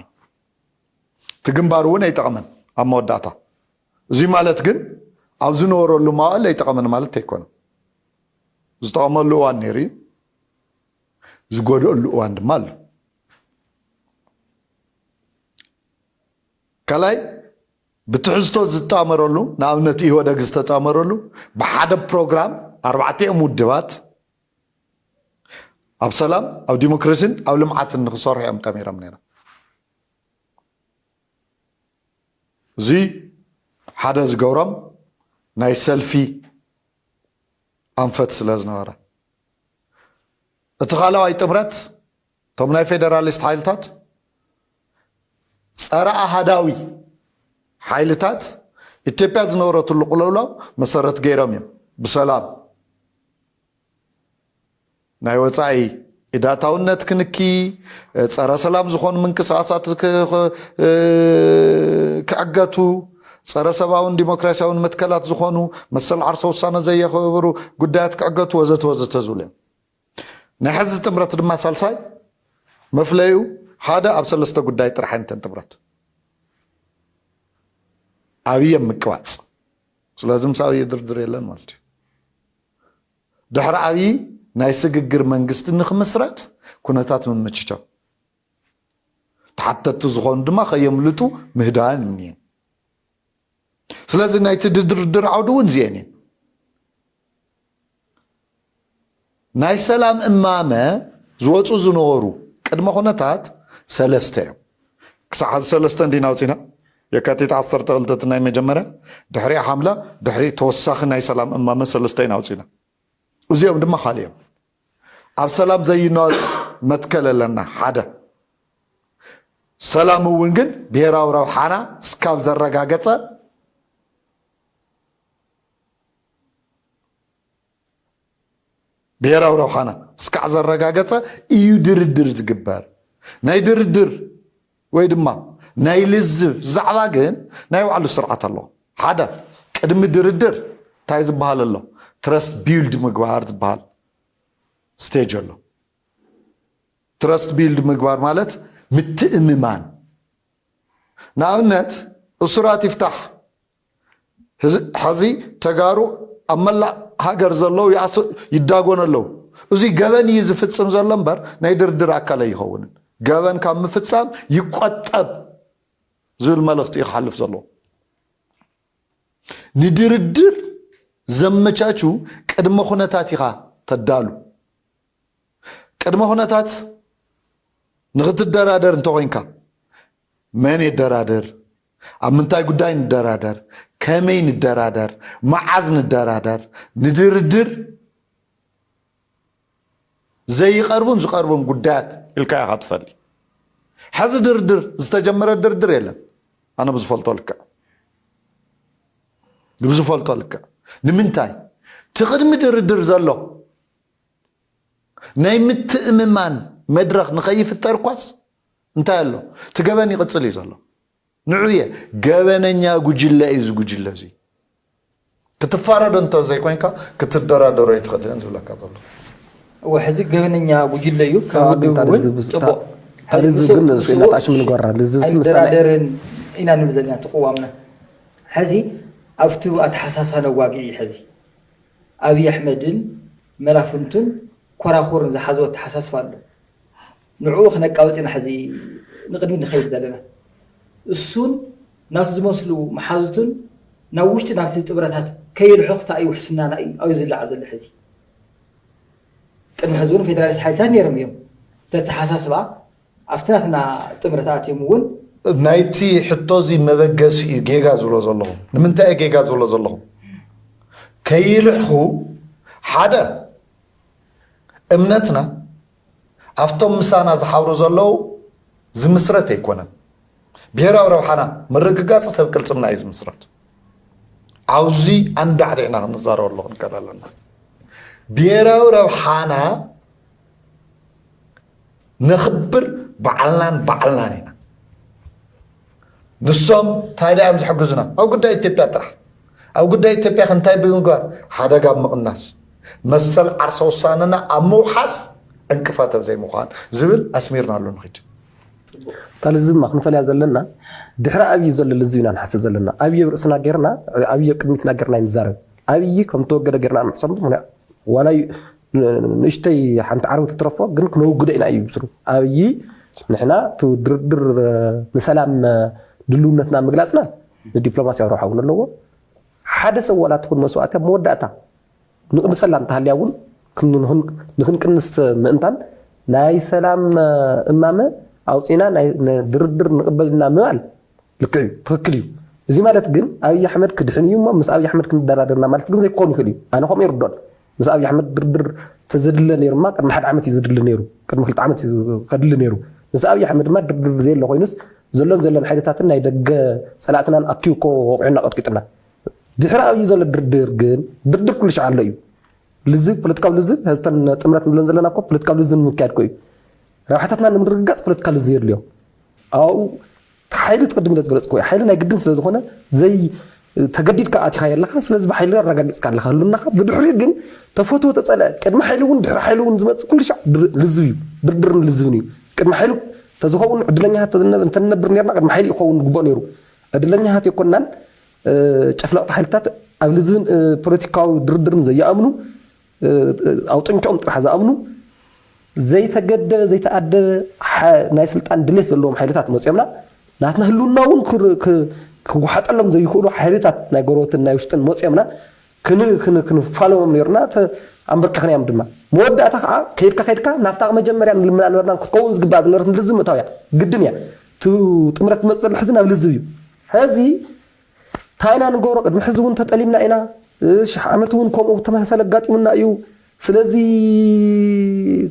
እቲ ግንባር እውን ኣይጠቐመን ኣብ መወዳእታ። እዚ ማለት ግን ኣብ ዝነበረሉ መዋእል ኣይጠቐመን ማለት ኣይኮነን። ዝጠቐመሉ እዋን ነይሩ እዩ፣ ዝጎደሉ እዋን ድማ ኣሎ። ካልኣይ፣ ብትሕዝቶ ዝጣመረሉ፣ ንኣብነት ኢህወደግ ዝተጣመረሉ ብሓደ ፕሮግራም ኣርባዕቲኦም ውድባት ኣብ ሰላም፣ ኣብ ዲሞክራሲን ኣብ ልምዓትን ንክሰርሑ እዮም ጠሚሮም ነይሮም። እዚ ሓደ ዝገብሮም ናይ ሰልፊ ኣንፈት ስለ ዝነበረ። እቲ ካልኣዋይ ጥምረት፣ እቶም ናይ ፌደራሊስት ሓይልታት ጸረ ኣሃዳዊ ሓይልታት ኢትዮጵያ ዝነበረትሉ ቅልውላው መሰረት ገይሮም እዮም ብሰላም ናይ ወጻኢ ኢዳታውነት ክንኪ፣ ጸረ ሰላም ዝኾኑ ምንቅስቃሳት ክ-፣ ክ-፣ ክዕገቱ፣ ጸረ ሰብኣውን ዲሞክራሲያውን መትከላት ዝኾኑ መሰል ዓርሰ ውሳነ ዘየኽብሩ ጉዳያት ክዕገቱ ወዘተ ወዘተ ዝብሉ እዮም። ናይ ሕዚ ጥምረት ድማ ሳልሳይ መፍለይኡ ሓደ ኣብ ሰለስተ ጉዳይ ጥራሕ ኣይንተን ጥምረት። ኣብይ ኣብ ምቅባጽ። ስለዚ ምስ ኣብይ ድርድር የለን ማለት እዩ። ድሕሪ ኣብይ ናይ ስግግር መንግስቲ ንክምስረት ኩነታት ምምችቻው። ተሓተትቲ ዝኾኑ ድማ ከየምልጡ ምህዳን እምንየን። ስለዚ ናይቲ ድርድር ዓውዲ እውን እዚአን እየን። ናይ ሰላም እማመ ዝወፁ ዝነበሩ ቅድመ ኩነታት ሰለስተ እዮም። ክሳዕ ሕዚ ሰለስተ እንዲና ኣውፂና። የካቲት ዓሰርተ ክልተ እቲ ናይ መጀመርያ፣ ድሕሪኣ ሓምላ፣ ድሕሪ ተወሳኺ ናይ ሰላም እማመ ሰለስተ ኢና ኣውፂና። እዚኦም ድማ ካልእ እዮም። ኣብ ሰላም ዘይናወፅ መትከል ኣለና። ሓደ፣ ሰላም እውን ግን ብሄራዊ ረብሓና እስካብ ዘረጋገፀ፣ ብሄራዊ ረብሓና እስካዕ ዘረጋገፀ እዩ ድርድር ዝግበር። ናይ ድርድር ወይ ድማ ናይ ልዝብ ዛዕባ ግን ናይ ባዕሉ ስርዓት ኣለዎ። ሓደ፣ ቅድሚ ድርድር እንታይ ዝበሃል ኣሎ? ትረስት ቢልድ ምግባር ዝበሃል ስቴጅ ኣሎ። ትረስት ቢልድ ምግባር ማለት ምትእምማን። ንኣብነት፣ እሱራት ይፍታሕ። ሕዚ፣ ሕዚ ተጋሩ ኣብ መላእ ሃገር ዘለዉ ይኣስ-፣ ይዳጎኑ ኣለዉ። እዚ ገበን እዩ ዝፍጽም ዘሎ እምበር ናይ ድርድር ኣካል ኣይኸውንን። ገበን ካብ ምፍጻም ይቆጠብ ዝብል መልእኽቲ እዩ ክሓልፍ ዘለዎ። ንድርድር ዘመቻቹ ቅድመ ኩነታት ኢኻ ተዳሉ። ቅድመ ኩነታት ንኽትደራደር እንተኾይንካ፣ መን የደራድር፣ ኣብ ምንታይ ጉዳይ ንደራደር፣ ከመይ ንደራደር፣ መዓዝ ንደራደር፣ ንድርድር ዘይቐርቡን ዝቐርቡን ጉዳያት ኢልካ ኢኻ ትፈሊ። ሕዚ ድርድር፣ ዝተጀመረ ድርድር የለን። ኣነ ብዝፈልጦ ልክዕ፣ ብዝፈልጦ ልክዕ። ንምንታይ? እቲ ቅድሚ ድርድር ዘሎ ናይ ምትእምማን መድረኽ ንኸይፍጠር እኳስ እንታይ ኣሎ? እቲ ገበን ይቕጽል እዩ ዘሎ። ንዑ እየ፣ ገበነኛ ጉጅለ እዩ እዚ ጉጅለ እዚ። ክትፋረዶ እንተ ዘይኮይንካ ክትደራደሮ ኣይትኽእልን ዝብለካ ዘሎ። እወ፣ ሕዚ ገበነኛ ጉጅለ እዩ። ካብ ኣዎ፣ ግን ውድብ ታዲያ እውን እዚ ብዙ-፣ ጽቡቕ። ታ-፣ ታዲያ ሕዚ እዚ ምስኡ፣ ግን ምስኡ ኢላ ጣሽ ምን ጓራ፣ ልዝብ ስምሳሌ። ኣይንደራደርን ኢና ንብል ዘለና፣ ተቕዋምና። ሕዚ ኣብቲ ኣተሓሳስባ ነዋግዕ እዩ። ሕዚ ኣብይ ኣሕመድን መላፍንቱን ኮራኹርን ዝሓዝዎ ኣተሓሳስባ ኣሎ። ንዕኡ ክነቃብጽ ኢና ሕዚ ንቕድሚት ንኸይድ ዘለና። እሱን ናቱ ዝመስሉ መሓዙቱን ናብ ውሽጢ ናብቲ ጥምረታት ከይልሕኹ እንታይ እዩ ውሕስናና እዩ ኣብዚ ዝለዓል ዘሎ ሕዚ። ቅድሚ ሕዚ እውን ፌደራሊስት ሓይልታት ነይሮም እዮም። ተተሓሳስባ ኣብቲ ናትና ጥምረት ኣትዮም እውን ናይቲ ሕቶ እዚ መበገሲ እዩ ጌጋ ዝብሎ ዘለኹ። ንምንታይ እየ ጌጋ ዝብሎ ዘለኹ? ከይልሕኹ ሓደ እምነትና ኣብቶም ምሳና ዝሓብሩ ዘለዉ ዝምስረት ኣይኮነን። ብሄራዊ ረብሓና ምርግጋፅ ሰብ ቅልፅምና እዩ ዝምስረት። ኣብዚ ኣንዳዕዲዕና ክንዛረበሉ ክንክእል ኣለና። ብሄራዊ ረብሓና ነኽብር ባዕልናን ባዕልናን ኢና። ንሶም እንታይ ደኣ እዮም ዝሕግዙና? ኣብ ጉዳይ ኢትዮጵያ ጥራሕ። ኣብ ጉዳይ ኢትዮጵያ እንታይ ብምግባር? ሓደጋ ኣብ ምቕናስ፣ መሰል ዓርሰ ውሳነና ኣብ ምውሓስ ዕንቅፋት ኣብ ዘይምዃን ዝብል ኣስሚርናሉ ንኺድ። ካልእ ዝማ ክንፈልያ ዘለና ድሕሪ ኣብይ ዘሎ ልዝብ ኢና ንሓስብ ዘለና። ኣብይ ኣብ ርእስና ጌርና ኣብይ ኣብ ቅድሚትና ጌርና ይንዛረብ። ኣብይ ከም ተወገደ ጌርና ንሕሰብ ምክንያት ዋላ እዩ ንእሽተይ ሓንቲ ዓርቢ ትትረፎ ግን ክነውግዶ ኢና እዩ ምስሉ ኣብይ ንሕና እቲ ድርድር ንሰላም ድልውነትና ምግላፅና ንዲፕሎማሲያዊ ረብሓ እውን ኣለዎ። ሓደ ሰብ ዋላ ትኹን መስዋእቲ ኣብ መወዳእታ ንቅንሰላ እንተሃልያ እውን ንክንቅንስ ምእንታን ናይ ሰላም እማመ ኣውፂና ድርድር ንቅበልና ምባል ልክዕ እዩ፣ ትክክል እዩ። እዚ ማለት ግን ኣብይ ኣሕመድ ክድሕን እዩ እሞ ምስ ኣብይ ኣሕመድ ክንደራደርና ማለት ግን ዘይኮን ይኽእል እዩ። ኣነ ከምኡ ይርዶን ምስ ኣብይ ኣሕመድ ድርድር ተዘድለ ነይሩማ ቅድሚ ሓደ ዓመት እዩ ዝድሊ ነይሩ፣ ቅድሚ ክልተ ዓመት እዩ ከድሊ ነይሩ። ምስ ኣብይ ኣሕመድ ድማ ድርድር ዘየለ ኮይኑስ ዘሎን ዘለን ሓይልታትን ናይ ደገ ፀላእትናን ኣኪቡ እኮ ወቂዑና ቀጥቂጥና። ድሕሪ ኣብይ ዘሎ ድርድር ግን ድርድር ኩሉ ሻዕ ኣሎ እዩ። ልዝብ ፖለቲካዊ ልዝብ ህዝተን ጥምረት ንብለን ዘለና እኮ ፖለቲካዊ ልዝብ ንምክያድ እኮ እዩ። ረብሓታትና ንምርግጋፅ ፖለቲካዊ ልዝብ የድልዮ። ኣብኡ ሓይሊ ትቅድም ኢለ ዝገለፅኩ ሓይሊ ናይ ግድን ስለዝኮነ ዘይ ተገዲድካ ኣቲኻ የለካ። ስለዚ ብሓይሊ ኣረጋጊፅካ ኣለካ ህሉናካ። ብድሕሪኡ ግን ተፈትዎ ተፀልአ ቅድሚ ሓይሊ እውን ድሕሪ ሓይሊ እውን ዝመፅእ ኩሉ ሻዕ ልዝብ እዩ። ድርድርን ልዝብን እዩ። ቅድሚ ሓይሊ ተዝኸውን ዕድለኛታት እንተንነብር ነርና ቅድሚ ሓይሊ ይኸውን ግቦ ነይሩ። ዕድለኛታት የኮናን። ጨፍለቕቲ ሓይልታት ኣብ ልዝብን ፖለቲካዊ ድርድርን ዘይኣምኑ ኣብ ጥንቅኦም ጥራሕ ዝኣምኑ ዘይተገደበ ዘይተኣደበ ናይ ስልጣን ድሌት ዘለዎም ሓይልታት መፅኦምና ናትና ህልውና እውን ክወሓጠሎም ዘይኽእሉ ሓይልታት ናይ ጎረበትን ናይ ውሽጥን መፅኦምና ክንፋለሞም ነርና ኣንበርኪኽናዮም ድማ መወዳእታ ከዓ ከይድካ ከይድካ ናብታ መጀመርያ ንልምና ነበርና ክትከውን ዝግባእ ዝነበረት ልዝብ ምእታው እያ ግድን እያ። ጥምረት ዝመፅእ ዘሎ ሕዚ ናብ ልዝብ እዩ። ሕዚ እንታይ ኢና ንገብሮ? ቅድሚ ሕዚ እውን ተጠሊምና ኢና። ሽሕ ዓመት እውን ከምኡ ተመሳሳሊ ኣጋጢሙና እዩ። ስለዚ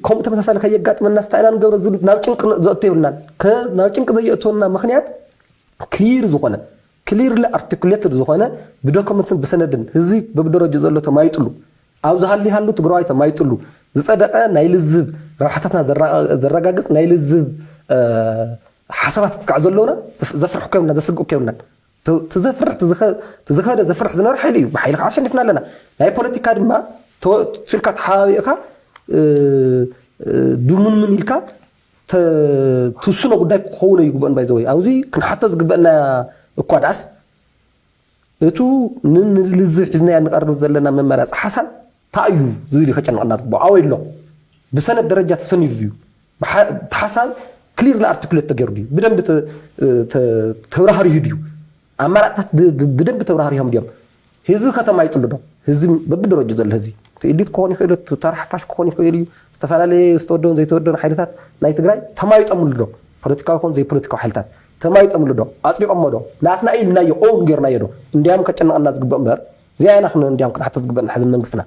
ከምኡ ተመሳሳሊ ከየጋጥመና እንታይ ኢና ንገብሮ? ናብ ጭንቂ ዘእቶ የብልናን። ናብ ጭንቂ ዘየእትወና ምክንያት ክሊር ዝኾነ ክሊርሊ ኣርቲኩሌትድ ዝኾነ ብዶክመንትን ብሰነድን ህዝቢ በብደረጁ ዘሎ ተማይጥሉ ኣብ ዝሃሊ ሃሉ ትግራዋይ ተማይጥሉ ዝፀደቀ ናይ ልዝብ ረብሓታትና ዘረጋግፅ ናይ ልዝብ ሓሳባት ክስካዕ ዘለውና ዘፍርሕ ኮምና ዘስግእ ኮምናን ትዘፍርሕ ትዝኸደ ዘፍርሕ ዝነበረ ሓይሊ እዩ። ብሓይሊ ከዓ ኣሸኒፍና ኣለና። ናይ ፖለቲካ ድማ ፊልካ ተሓባቢእካ ድሙንምን ኢልካ ትውስኖ ጉዳይ ክኸውን ይግበኦን ባይዘወይ ኣብዚ ክንሓቶ ዝግበአና እኳ ዳኣስ እቱ ንልዝብ ሒዝናያ ንቐርብ ዘለና መመራፂ ሓሳብ ታ እዩ ዝብል ከጨንቐና ዝግበኦ ኣወይ ኣሎ ብሰነድ ደረጃ ተሰኒዱ እዩ። ሓሳብ ክሊርሊ ኣርቲኩሌት ተገይሩ ድዩ ብደንብ ተብራህሪሁ ድዩ ኣማራፅታት ብደንብ ተብራህሪሆም ድዮም? ህዝቢ ከተማ ይጥሉ ዶ? ህዝቢ በብደረጁ ዘሎ ህዝቢ እቲ ኢሊት ክኾን ይኽእል እዩ፣ ተራ ሓፋሽ ክኾን ይኽእል እዩ፣ ዝተፈላለየ ዝተወደኑ ዘይተወደኑ ሓይልታት ናይ ትግራይ ተማይጠምሉ ዶ? ፖለቲካዊ ይኹን ዘይፖለቲካዊ ሓይልታት ተማይጠምሉ ዶ? ኣፅዲቆሞ ዶ? ናትና ኢልናዮ ኦውን ጌርናዮ ዶ? እንዲያም ከጨንቐና ዝግበእ እምበር እዚኣ ኢና እንዲያም ክንሓተት ዝግበእና ሕዚ መንግስትና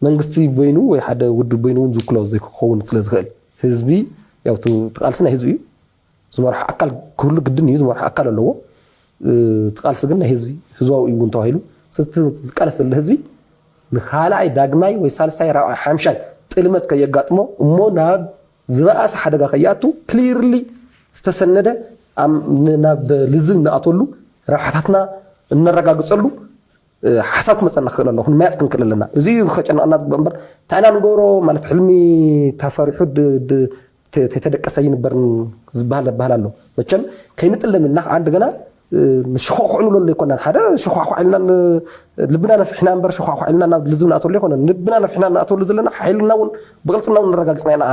መንግስቲ በይኑ ወይ ሓደ ውድብ በይኑ እውን ዝውክሎ ዘይክኸውን ስለ ዝኽእል ህዝቢ ያው እቲ ቃልሲ ናይ ህዝቢ እዩ። ዝመርሖ ኣካል ክህሉ ግድን እዩ። ዝመርሖ ኣካል ኣለዎ። እቲ ቃልሲ ግን ናይ ህዝቢ ህዝባዊ እዩ እውን ተባሂሉ ስለዚ ዝቃለስ ዘሎ ህዝቢ ንካልኣይ ዳግማይ ወይ ሳልሳይ ራብዓይ ሓምሻይ ጥልመት ከየጋጥሞ እሞ ናብ ዝበኣሰ ሓደጋ ከይኣቱ ክሊርሊ ዝተሰነደ ናብ ልዝብ እንኣተሉ ረብሓታትና እነረጋግፀሉ ሓሳብ ክመፀና ክኽእል ኣለዎ ክንመያጥ ክንክእል ኣለና። እዚ እዩ ከጨነቕና ዝግበእ እምበር እንታይ ኢና ንገብሮ ማለት ሕልሚ ተፈሪሑ ተይተደቀሰ ይንበርን ዝበሃል ኣበሃል ኣሎ። መቸም ከይንጥለም ኢልና ከዓ እንደገና ንሽኳዕኳዕ ንብለሉ ኣይኮናን። ሓደ ሽኳዕኳዕ ኢልና ልብና ነፊሕና እምበር ሽኳዕኳዕ ኢልና ናብ ልዝብ ንኣተሉ ኣይኮነን። ልብና ነፊሕና ንኣተሉ ዘለና ሓይልና እውን ብቅልፅና እውን ንረጋግፅና ኢና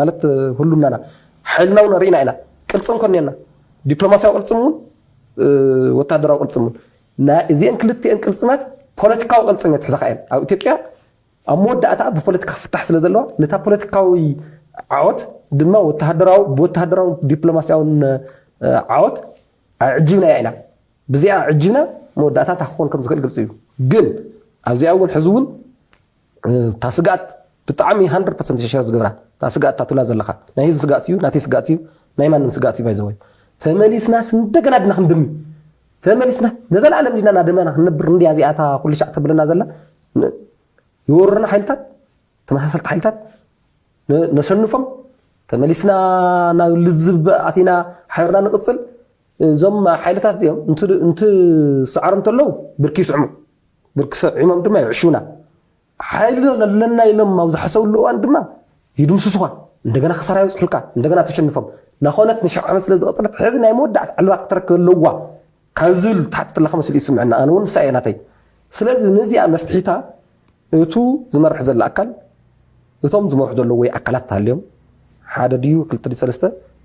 ማለት ህሉናና ሓይልና እውን ርኢና ኢና። ቅልፅም ኮኒና ዲፕሎማሲያዊ ቅልፅም እውን ወታደራዊ ቅልፅም እውን እዚአን ክልቲአን ቅልፅማት ፖለቲካዊ ቅልፅም እየን ትሕዛ ከኣየን ኣብ ኢትዮጵያ ኣብ መወዳእታ ብፖለቲካ ክፍታሕ ስለ ዘለዋ ነታ ፖለቲካዊ ዓወት ድማ ወተሃደራዊ ብወተሃደራዊ ዲፕሎማሲያውን ዓወት ኣዕጂብናያ ኢና። ብዚኣ ኣዕጂብና መወዳእታ እንታይ ክኾን ከም ዝኽእል ግልፂ እዩ። ግን ኣብዚኣ እውን ሕዚ እውን እታ ስግኣት ብጣዕሚ hundred percent ሸር ዝገብራ እታ ስጋእታ ትብላ ዘለኻ ናይ ህዝቢ ስጋእት እዩ፣ ናተይ ስጋእት እዩ፣ ናይ ማንም ስጋእት እዩ። ባይዘወይ ተመሊስናስ እንደገና ድና ክንድም ተመሊስና ነዘለኣለም ዲና ናደመና ክንነብር እንዲያ እዚኣታ ኩሉ ሻዕ ተብለና ዘላ ይወርና ሓይልታት ተመሳሰልቲ ሓይልታት ነሰንፎም ተመሊስና ናብ ልዝብ ኣቲና ሓይርና ንቅፅል። እዞም ሓይልታት እዚኦም እንትስዓሮም እንተለዉ ብርኪ ይስዕሙ፣ ብርኪ ሰዒሞም ድማ ይዕሹና። ሓይሊ ኣለና ኢሎም ኣብ ዝሓሰብሉ እዋን ድማ ይድምስሱኻ፣ እንደገና ክሳራ ይብፅሑልካ፣ እንደገና ተሸንፎም ናኾነት ንሽሕ ዓመት ስለ ዝቐፀለት ሕዚ ናይ መወዳእታ ዕልዋ ክትረክብ ኣለዋ ካብ ዝብል ተሓትትለካ መስሉ ይስምዕና። ኣነ እውን ንሳ እየ ናተይ። ስለዚ ነዚኣ መፍትሒታ እቱ ዝመርሕ ዘሎ ኣካል እቶም ዝመርሑ ዘለዉ ወይ ኣካላት ተሃልዮም ሓደ ድዩ ክልተ ድዩ ሰለስተ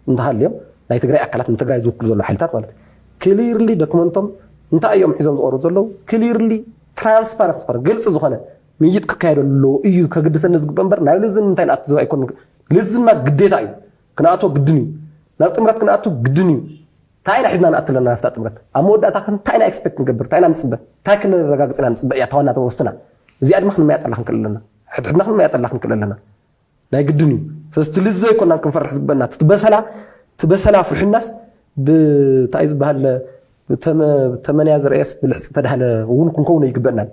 እንተሃልዮም ናይ ትግራይ ኣካላት ንትግራይ ዝውክሉ ዘለዉ ሓይልታት ማለት እዩ። ክሊርሊ ዶክመንቶም እንታይ እዮም ሒዞም ዝቐርቡ ዘለዉ ክሊርሊ ትራንስፓረንት ዝኾነ ግልፂ ዝኾነ ምይይጥ ክካየደሉ ኣለዎ እዩ ከግድሰኒ ዝግበእ እምበር ናብ ልዝን እንታይ ንኣቱ ዝባ ኣይኮን ልዝማ ግዴታ እዩ። ክንኣቶ ግድን እዩ። ናብ ጥምረት ክንኣቱ ግድን እዩ። እንታይ ኢና ሒዝና ንኣቱ ኣለና ናፍታ ጥምረት ኣብ መወዳእታ ከ እንታይ ኢና ኤክስፔክት ንገብር እንታይ ኢና ንፅበ እንታይ ክነረጋግፅ ኢና ንፅበ እያ ተዋና ተወስና። እዚኣ ድማ ክንመያጠላ ክንክእል ኣለና። ሕድሕድና ክንመያጠላ ክንክእል ኣለና። ናይ ግድን እዩ። ስለዚ ትልዘ ኣይኮናን ክንፈርሕ ዝግበና ትበሰላ ትበሰላ ፍርሕናስ ብታይ ዝበሃል ተመንያ ዝረእየስ ብልሕፂ ተዳህለ እውን ክንከውን ይግበእናን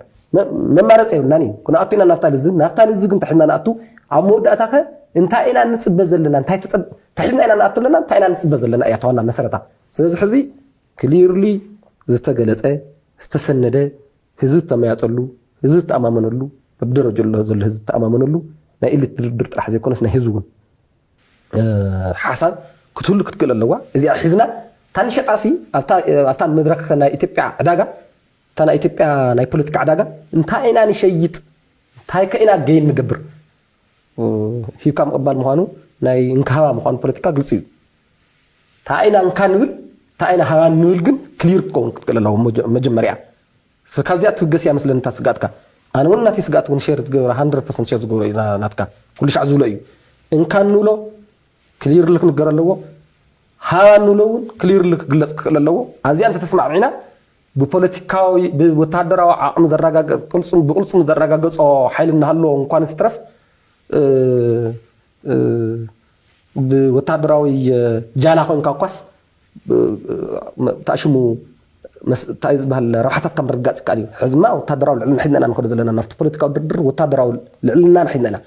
መማረፂ የብልናን እዩ። ክንኣቱ ኢና ናፍታ ልዝብ ናፍታ ልዝብ ግን ተሒዝና ንኣቱ ኣብ መወዳእታ ከ እንታይ ኢና ንፅበ ዘለና እንታይ ተሒዝና ኢና ንኣቱ ኣለና እንታይ ኢና ንፅበ ዘለና እያ ተዋና መሰረታ። ስለዚ ሕዚ ክሊርሊ ዝተገለፀ ዝተሰነደ ህዝቢ ተመያጠሉ ህዝቢ ተኣማመነሉ በብደረጃ ዘሎ ህዝቢ ተኣማመነሉ ናይ ኤሊት ድርድር ጥራሕ ዘይኮነስ ናይ ህዝቢ እውን ሓሳብ ክትህሉ ክትክእል ኣለዋ። እዚኣ ሒዝና እታ ንሸጣሲ ኣብታ መድረክ ናይ ኢትዮጵያ ዕዳጋ እታ ናይ ኢትዮጵያ ናይ ፖለቲካ ዕዳጋ እንታይ ኢና ንሸይጥ እንታይ ከ ኢና ገይን ንገብር ሂብካ ምቕባል ምዃኑ ናይ እንካሃባ ምዃኑ ፖለቲካ ግልፂ እዩ። እንታይ ኢና እንካ ንብል እንታይ ኢና ሃባ ንብል ግን ክሊር ክኸውን ክትክእል ኣለዎ መጀመርያ ካብዚኣ ትብገስ እያ መስለኒ እታ ስጋእትካ። ኣነ እውን ናተይ ስጋእቲ እውን ሸር ትገብራ ሃንድረድ ፐርሰንት ሸር ዝገብሮ እዩ ናትካ ኩሉ ሻዕ ዝብሎ እዩ። እንካ ንብሎ ክሊርሊ ክንገር ኣለዎ። ሃባ ንብሎ እውን ክሊርሊ ክግለፅ ክኽእል ኣለዎ። ኣብዚኣ እንተተስማዕሚዕና ብፖለቲካዊ ብወታደራዊ ዓቕሚ ዘረጋገፅ ብቅልፅሙ ዘረጋገፆ ሓይሊ እናሃለዎ እንኳን ዝትረፍ ብወታደራዊ ጃላ ኮይንካ እኳስ ታሽሙ እንታይ ዝበሃል ረብሓታት ካብ ምርጋፅ ይከኣል እዩ። ሕዝማ ወታደራዊ ልዕልና ሒዝና ኢና ንኸዶ ዘለና ናብቲ ፖለቲካዊ ድርድር ወታደራዊ ልዕልናና ሒዝና ኢና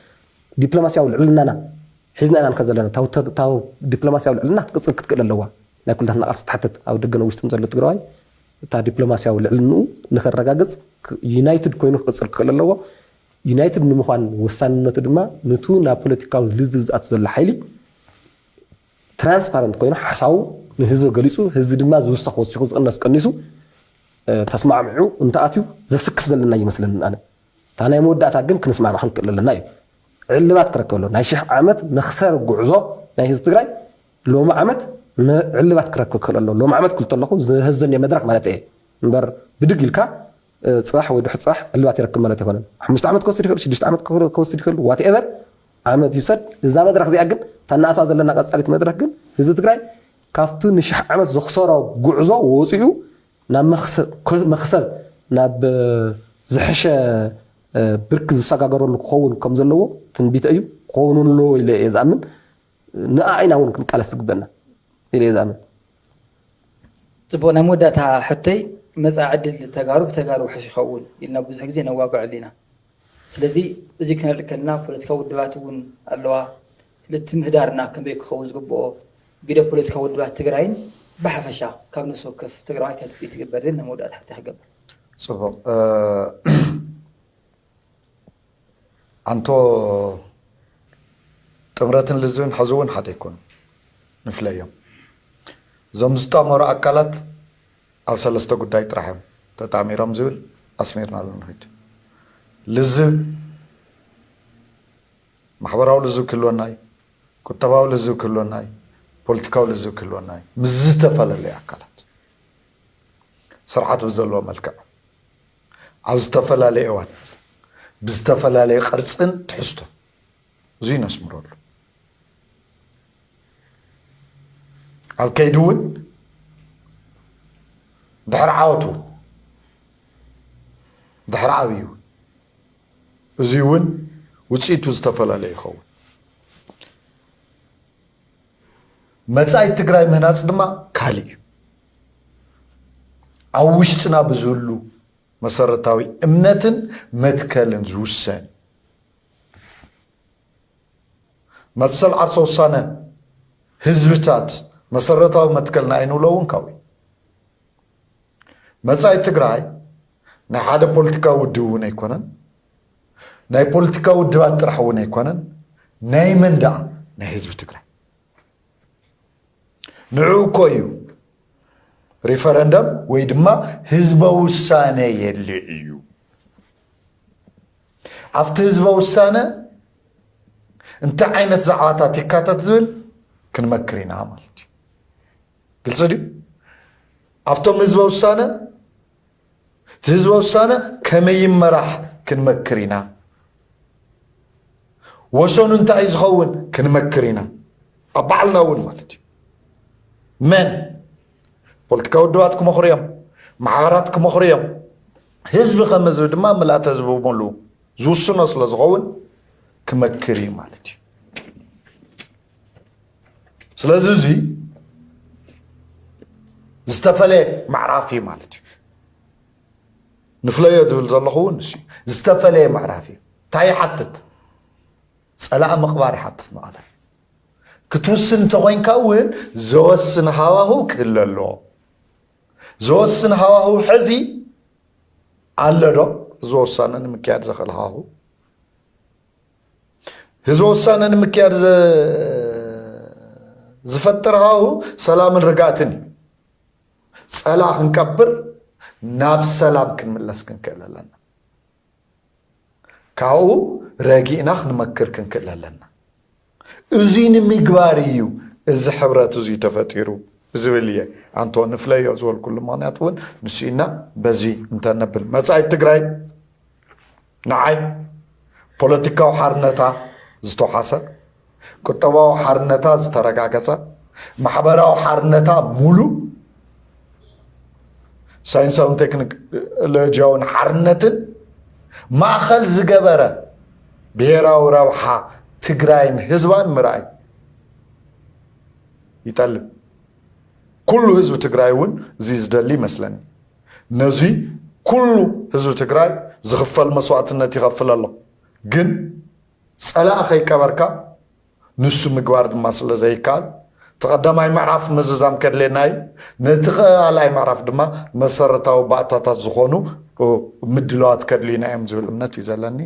ዲፕሎማሲያዊ ልዕልናና ሒዝና ኢና ንኸዶ ዘለና ዲፕሎማሲያዊ ልዕልና ክትቅፅል ክትክእል ኣለዋ። ናይ ኩልታትና ቃልሲ ትሓትት ኣብ ደገን ውሽጥን ዘሎ ትግራዋይ እታ ዲፕሎማሲያዊ ልዕልንኡ ንኸረጋግፅ ዩናይትድ ኮይኑ ክቅፅል ክኽእል ኣለዎ። ዩናይትድ ንምዃን ወሳንነቱ ድማ ንቱ ናብ ፖለቲካዊ ልዝብ ዝኣት ዘሎ ሓይሊ ትራንስፓረንት ኮይኑ ሓሳቡ ንህዝቢ ገሊፁ ህዝቢ ድማ ዝውሰኽ ወሲኹ ዝቕነስ ቀኒሱ ተስማዕምዑ እንተኣትዩ ዘስክፍ ዘለና ይመስለኒ ኣነ። እታ ናይ መወዳእታ ግን ክንስማዕማ ክንክእል ኣለና እዩ። ዕልባት ክረክብ ኣሎ ናይ ሽሕ ዓመት መክሰር ጉዕዞ ናይ ህዝቢ ትግራይ ሎሚ ዓመት ዕልባት ክረክብ ክእል ኣሎ። ሎሚ ዓመት ክልተ ኣለኹ ዝህዘኒ መድረክ ማለት እየ እምበር ብድግ ኢልካ ፅባሕ ወይ ድሕሪ ፅባሕ ዕልባት ይረክብ ማለት ኣይኮነን። ሓሙሽተ ዓመት ክወስድ ይኽእል፣ ሽዱሽተ ዓመት ክወስድ ይኽእል፣ ዋትኤቨር ዓመት ይውሰድ። እዛ መድረክ እዚኣ ግን ታናእተዋ ዘለና ቀፃሊት መድረክ ግን ህዝቢ ትግራይ ካብቲ ንሽሕ ዓመት ዘኽሰሮ ጉዕዞ ወፂኡ ናብ መክሰብ ናብ ዝሐሸ ብርክ ዝሰጋገረሉ ክኸውን ከም ዘለዎ ትንቢተ እዩ። ክኸውን እውን ኣለዎ ኢለ እየ ዝኣምን። ንኣ ኢና እውን ክንቃለስ ዝግበና ኢለ እየ ዝኣምን። ፅቡቅ ናይ መወዳእታ ሕቶይ መፃኢ ዕድል ተጋሩ ብተጋሩ ውሕሽ ይኸውን ኢልና ብዙሕ ግዜ ነዋግዐሉ ኢና። ስለዚ እዚ ክነርኢ ከለና ፖለቲካዊ ውድባት እውን ኣለዋ። ስለቲ ምህዳርና ከመይ ክኸውን ዝግብኦ ግደ ፖለቲካዊ ውድባት ትግራይን ብሓፈሻ ካብ ነፍሲ ወከፍ ትግራዋይ እንታይ ትፅኢት ይግበር ዝብል ናይ መወዳእታ ሕቶይ ክገብር። ፅቡቅ ኣንቶ ጥምረትን ልዝብን ሕዚ እውን ሓደ ኣይኮኑን። ንፍለዮም። እዞም ዝጣመሩ ኣካላት ኣብ ሰለስተ ጉዳይ ጥራሕ እዮም ተጣሚሮም ዝብል ኣስሚርናሉ ንኸይድ። ልዝብ ማሕበራዊ ልዝብ ክህልወና እዩ፣ ቁጠባዊ ልዝብ ክህልወና እዩ፣ ፖለቲካዊ ልዝብ ክህልወና እዩ። ምስ ዝተፈላለዩ ኣካላት ስርዓት ብዘለዎ መልክዕ ኣብ ዝተፈላለየ እዋን ብዝተፈላለየ ቅርፅን ትሕዝቶን እዙይ ነስምረሉ። ኣብ ከይዲ እውን ድሕሪ ዓወት እውን ድሕሪ ዓብይ እውን እዙይ እውን ውፅኢቱ ዝተፈላለየ ይኸውን። መጻኢት ትግራይ ምህናፅ ድማ ካልእ እዩ። ኣብ ውሽጥና ብዝህሉ መሰረታዊ እምነትን መትከልን ዝውሰን መሰል ዓርሰ ውሳነ ህዝብታት መሰረታዊ መትከልና ኣይንብሎ እውን ካብኡ እዩ። መጻኢት ትግራይ ናይ ሓደ ፖለቲካዊ ውድብ እውን ኣይኮነን። ናይ ፖለቲካዊ ውድባት ጥራሕ እውን ኣይኮነን። ናይ መን ደኣ? ናይ ህዝቢ ትግራይ። ንዑ እኮ እዩ ሪፈረንደም ወይ ድማ ህዝበ ውሳነ የድልዮ እዩ። ኣብቲ ህዝበ ውሳነ እንታይ ዓይነት ዛዕባታት ይካተት ዝብል ክንመክር ኢና ማለት እዩ። ግልፂ ድዩ? ኣብቶም ህዝበ ውሳነ፣ እቲ ህዝበ ውሳነ ከመይ ይመራሕ ክንመክር ኢና። ወሰኑ እንታይ እዩ ዝኸውን ክንመክር ኢና። ኣብ ባዕልና እውን ማለት እዩ። መን ፖለቲካዊ ውድባት ክመኽሩ እዮም፣ ማሕበራት ክመኽሩ እዮም። ህዝቢ ከም ህዝቢ ድማ ምልኣተ ህዝቢ ብምሉኡ ዝውስኖ ስለ ዝኸውን ክመክር እዩ ማለት እዩ። ስለዚ እዚ ዝተፈለየ ምዕራፍ እዩ ማለት እዩ። ንፍለዮ ዝብል ዘለኹ እውን ንሱ እዩ። ዝተፈለየ ምዕራፍ እዩ። እንታይ ይሓትት? ጸላኢ ምቕባር ይሓትት። መቐለ ክትውስን እንተኾይንካ እውን ዘወስን ሃዋህው ክህለ ኣለዎ። ዘወስን ሃዋህው ሕዚ ኣሎ ዶ? ህዝበ ውሳነ ንምክያድ ዘኽእል ሃዋህው፣ ህዝበ ውሳነ ንምክያድ ዘ- ዝፈጥር ሃዋህው ሰላምን ርግኣትን እዩ። ጸላእ ክንቀብር ናብ ሰላም ክንምለስ ክንክእል ኣለና። ካብኡ ረጊእና ክንመክር ክንክእል ኣለና። እዚ ንምግባር እዩ እዚ ሕብረት እዚ ተፈጢሩ ዝብል እየ። ኣንቶ ንፍለዮ ዝበልኩሉ ምኽንያት እውን ንሱ ኢና። በዚ እንተነብል መጻኢት ትግራይ ንዓይ ፖለቲካዊ ሓርነታ ዝተውሓሰ፣ ቁጠባዊ ሓርነታ ዝተረጋገጸ፣ ማሕበራዊ ሓርነታ ሙሉእ ሳይንሳውን ቴክኖሎጂያውን ሓርነትን ማእኸል ዝገበረ ብሄራዊ ረብሓ ትግራይን ህዝባን ምርኣይ ይጠልብ። ኩሉ ህዝቢ ትግራይ እውን እዚ ዝደሊ ይመስለኒ። ነዚ ኩሉ ህዝቢ ትግራይ ዝኽፈል መስዋእትነት ይኸፍል ኣሎ። ግን ጸላኢ ከይቀበርካ ንሱ ምግባር ድማ ስለ ዘይከኣል፣ እቲ ቀዳማይ ምዕራፍ ምዝዛም ከድልየና እዩ። ነቲ ካልኣይ ምዕራፍ ድማ መሰረታዊ ባእታታት ዝኾኑ ምድላዋት ከድልዩና እዮም ዝብል እምነት እዩ ዘለኒ።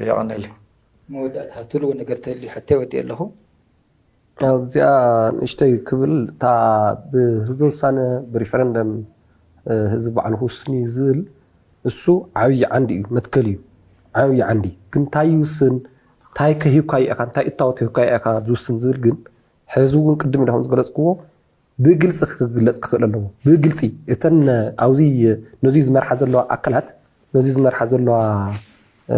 የቐንየለይ። መወዳእታ ትብልዎ ነገር ተልዩ ሕቶይ ወዲኤ ኣለኹ። ኣብዚኣ ንእሽተይ ክብል፣ እታ ብህዝቢ ውሳነ፣ ብሪፈረንደም፣ እ፣ ህዝቢ ባዕሉ ክውስን እዩ ዝብል፣ እሱ ዓብዪ ዓንዲ እዩ፣ መትከል እዩ፣ ዓብዪ ዓንዲ። ግን እንታይ ይውስን፣ እንታይ ከሂብካዮ ኢኻ፣ እንታይ እታወት ሂብካዮ ኢኻ ዝውስን ዝብል ግን፣ ሕዚ እውን ቅድም ኢለ ከም ዝገለጽክዎ፣ ብግልጺ ክግለጽ ክኽእል ኣለዎ። ብግልጺ፣ እተን ኣብዚ ነዚ ዝመርሓ ዘለዋ ኣካላት፣ ነዚ ዝመርሓ ዘለዋ፣ እ፣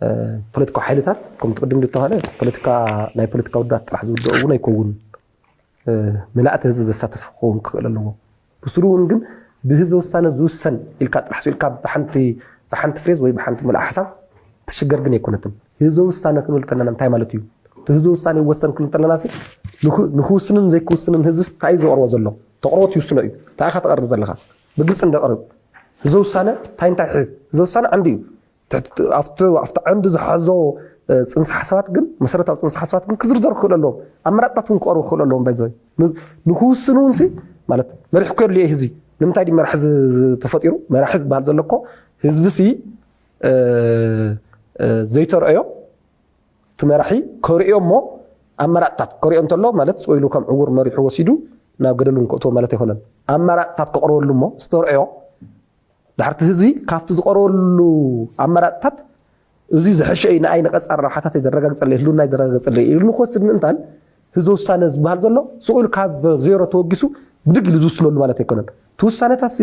እ፣ ፖለቲካዊ ሓይልታት፣ ከምቲ ቅድም ዝተባህለ፣ ፖለቲካ፣ ናይ ፖለቲካ ውድባት ጥራሕ ዝውድኦ እውን ኣይከውን። እ፣ ምልኣተ ህዝቢ ዘሳተፍ ክኸውን ክኽእል ኣለዎ። ብስሩ እውን ግን ብህዝቢ ውሳነ ዝውሰን ኢልካ ጥራሕ ስኢልካ ብሓንቲ፣ ብሓንቲ ፍሬዝ ወይ ብሓንቲ ምልኣ ሓሳብ ትሽገር ግን ኣይኮነትን። ህዝቢ ውሳነ ክንብል ከለና እንታይ ማለት እዩ? እቲ ህዝቢ ውሳነ ይወሰን ክንብል ከለና ሲ ንኹ-፣ ንክውስንን ዘይክውስንን ህዝቢ እንታይ እዩ ዘቕርቦ ዘሎ? ተቕርቦ ትውስኖ እዩ። እንታይ ኢኻ ተቕርብ ዘለኻ? ብግልፂ እንደቕርብ። ህዝቢ ውሳነ እንታይ እንታይ ሕዝ? ህዝቢ ውሳነ ዓንዲ እዩ። ትሕቲ-፣ ኣብቲ፣ ኣብቲ ዓንዲ ዝሓዞ፣ እ፣ ፅንሰ ሓሳባት ግን፣ መሰረታዊ ፅንሰ ሓሳባት ግን ክዝርዘሩ ክኽእሉ ኣለዎም። ኣመራፅታት እውን ክቐርቡ ክኽእሉ ኣለዎም። ባይዘወይ ንክውስኑ እውን ሲ ማለት መሪሕ እኮ የድልዮ ህዝቢ። ንምንታይ ድዩ መራሒ ዝ-፣ ዝ-፣ ተፈጢሩ? መራሒ ዝበሃል ዘሎ እኮ ህዝቢ ሲ፣ እ፣ እ፣ ዘይተረእዮ እቲ መራሒ ከርእዮ እሞ ኣመራፅታት ከርእዮ እንተሎ ማለት ስቕ ኢሉ ከም ዕውር መሪሑ ወሲዱ ናብ ገደሉ እንከእትዎ ማለት ኣይኮነን። ኣመራፅታት ከቕርበሉ እሞ ዝተረእዮ ድሕርቲ ህዝቢ ካብቲ ዝቐረበሉ ኣመራፅታት እዚ ዝሕሸ እዩ፣ ንኣይ ንቐፃር ረብሓታት ዘረጋግፀለይ፣ ህልውና ዘረጋግፀለይ ኢሉ ንክወስድ ምእንታን ህዝቢ ውሳነ ዝበሃል ዘሎ ስቕ ኢሉ ካብ ዜሮ ተወጊሱ ብድግ ኢሉ ዝውስነሉ ማለት ኣይኮነን። እቲ ውሳነታት እዚ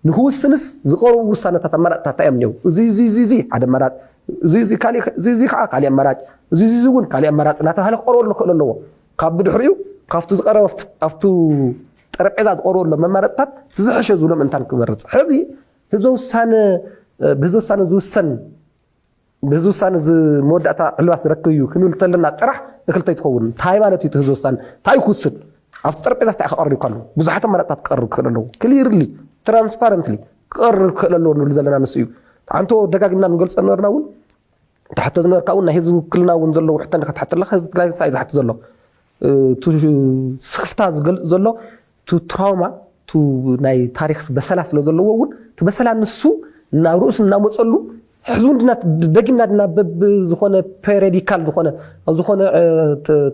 ንክውስንስ ዝቐረቡ ውሳነታት ኣመራፅታት እንታይ እዮም እኒአው? እዚ፣ እዚ፣ እዚ፣ እዚ ሓደ ኣመራፅ፣ እዚ፣ እዚ፣ ካሊእ፣ እዚ፣ እዚ ከዓ ካሊእ ኣመራጭ፣ እዚ፣ እዚ፣ እዚ እውን ካሊእ ኣመራፂ እናተባሃለ ክቐርበሉ ክኽእል ኣለዎ። ካብ ብድሕሪኡ ካብቲ ዝቐረበ ኣብቲ፣ ኣብቲ ጠረጴዛ ዝቐርበሎም መማረፅታት እቲ ዝሕሸ ዝብሎ ምእንታን ክመርፅ። ሕዚ ህዝበ ውሳነ፣ ብህዝበ ውሳነ ዝውሰን ብዚ ውሳነ እዚ መወዳእታ ዕልባት ዝረክብ እዩ ክንብል ተለና ጥራሕ እክልተ ይትኸውን። እንታይ ማለት እዩ እቲ ህዝቢ ውሳነ? እንታይ ክውስን? ኣብቲ ጠረጴዛ እንታይ ክቐርብ ይካሉ? ብዙሓት ኣማራፅታት ክቐርብ ክኽእል ኣለዎ። ክሊርሊ፣ ትራንስፓረንትሊ ክቐርብ ክኽእል ኣለዎ ንብል ዘለና ንሱ እዩ። ኣንቶ ደጋጊምና ንገልፀ ነበርና እውን፣ ትሓተ ዝነበርካ እውን ናይ ህዝቢ ውክልና እውን ዘለዎ ሕቶ እንድሕር ክትሓተለካ ህዝቢ ትግራይ ንሳ እዩ ዝሓት ዘሎ። እቲ ስኽፍታ ዝገልፅ ዘሎ እቲ ትራውማ፣ እቲ ናይ ታሪክ በሰላ ስለ ዘለዎ እውን እቲ በሰላ ንሱ ናብ ርእሱ እናመፀሉ ሕዚ እውን ድና ደጊምና ድና በብ ዝኾነ ፔሪዲካል ዝኾነ ኣብ ዝኾነ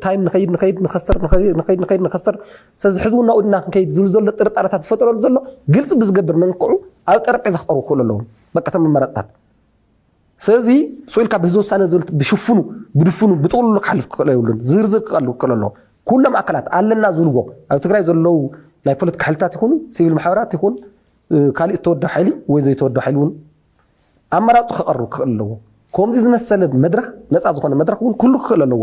ታይም ንኸይድ ንኸይድ ንኸስር ንኸይድ ንኸይድ ንኸስር ስለዚ ሕዚ እውን ናብኡ ድና ክንከይድ ዝብል ዘሎ ጥርጣረታት ዝፈጠረሉ ዘሎ ግልፂ ብዝገብር መንክዑ ኣብ ጠረጴዛ ክቐርቡ ክኽእሉ ኣለዎም። በቃ እቶም መመረጥታት ስለዚ ስኢልካ ብህዝቢ ውሳነ ዝብል ብሽፉኑ ብድፉኑ ብጥቕልሉ ክሓልፍ ክኽእል የብሉን። ዝርዝር ክቐልብ ክኽእል ኣለዎ። ኩሎም ኣካላት ኣለና ዝብልዎ ኣብ ትግራይ ዘለዉ ናይ ፖለቲካ ሓይልታት ይኹኑ ሲቪል ማሕበራት ይኹን ካልእ ዝተወደበ ሓይሊ ወይ ዘይተወደበ ሓይሊ እውን ኣመራርጡ ከቐርብ ክኽእል ኣለዎ። ከምዚ ዝመሰለ መድረኽ ነፃ ዝኾነ መድረኽ እውን ክህሉ ክኽእል ኣለዎ።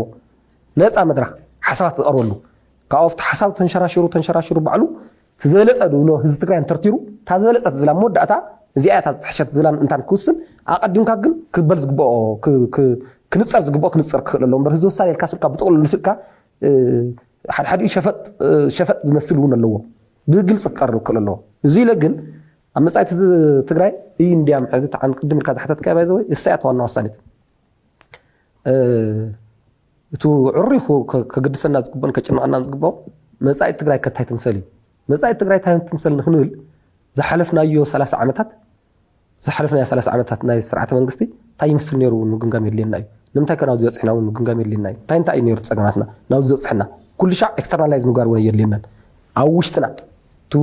ነፃ መድረኽ ሓሳባት ዝቐርበሉ ካብኡ ኣብቲ ሓሳብ ተንሸራሽሩ ተንሸራሽሩ ባዕሉ እቲ ዝበለፀ ዝብሎ ህዝቢ ትግራይ እንተርቲሩ እታ ዝበለፀት ዝብላ መወዳእታ እዚኣ እታ ዝጠሕሸት ዝብላ ምእንታን ክውስን ኣቐዲምካ ግን ክበል ዝግብኦ ክንፀር ዝግብኦ ክንፀር ክኽእል ኣለዎ እምበር ህዝቢ ውሳነ ኢልካ ስልካ ብጥቕልሉ ስልካ ሓድሓዲኡ ሸፈጥ ዝመስል እውን ኣለዎ። ብግልፂ ክቀርብ ክኽእል ኣለዎ። እዚ ኢለ ግን ኣብ መፃኢት ትግራይ እዩ እንዲያም ሕዚ ተዓን ቅድም ኢልካ ዝሓተትካ ባይዘወይ እሳ እያ ተዋና ወሳኒት እቲ ዕሩይ ከግድሰና ዝግብኦን ከጭንቐና ዝግብኦ መፃኢት ትግራይ ከታይ ትምሰል እዩ። መፃኢት ትግራይ ታይ ትምሰል ንክንብል ዝሓለፍናዮ ሰላሳ ዓመታት ዝሓለፍናዮ ሰላሳ ዓመታት ናይ ስርዓተ መንግስቲ እንታይ ይምስል ነይሩ እውን ምግምጋም የድልየና እዩ። ንምንታይ ከ ናብዚ በፅሕና እውን ምግምጋም የድልየና እዩ። እንታይ እንታይ እዩ ነይሩ ፀገማትና ናብዚ ዘብፅሐና ኩሉ ሻዕ ኤክስተርናላይዝ ምግባር እውን የድልየናን ኣብ ውሽጥና እቲ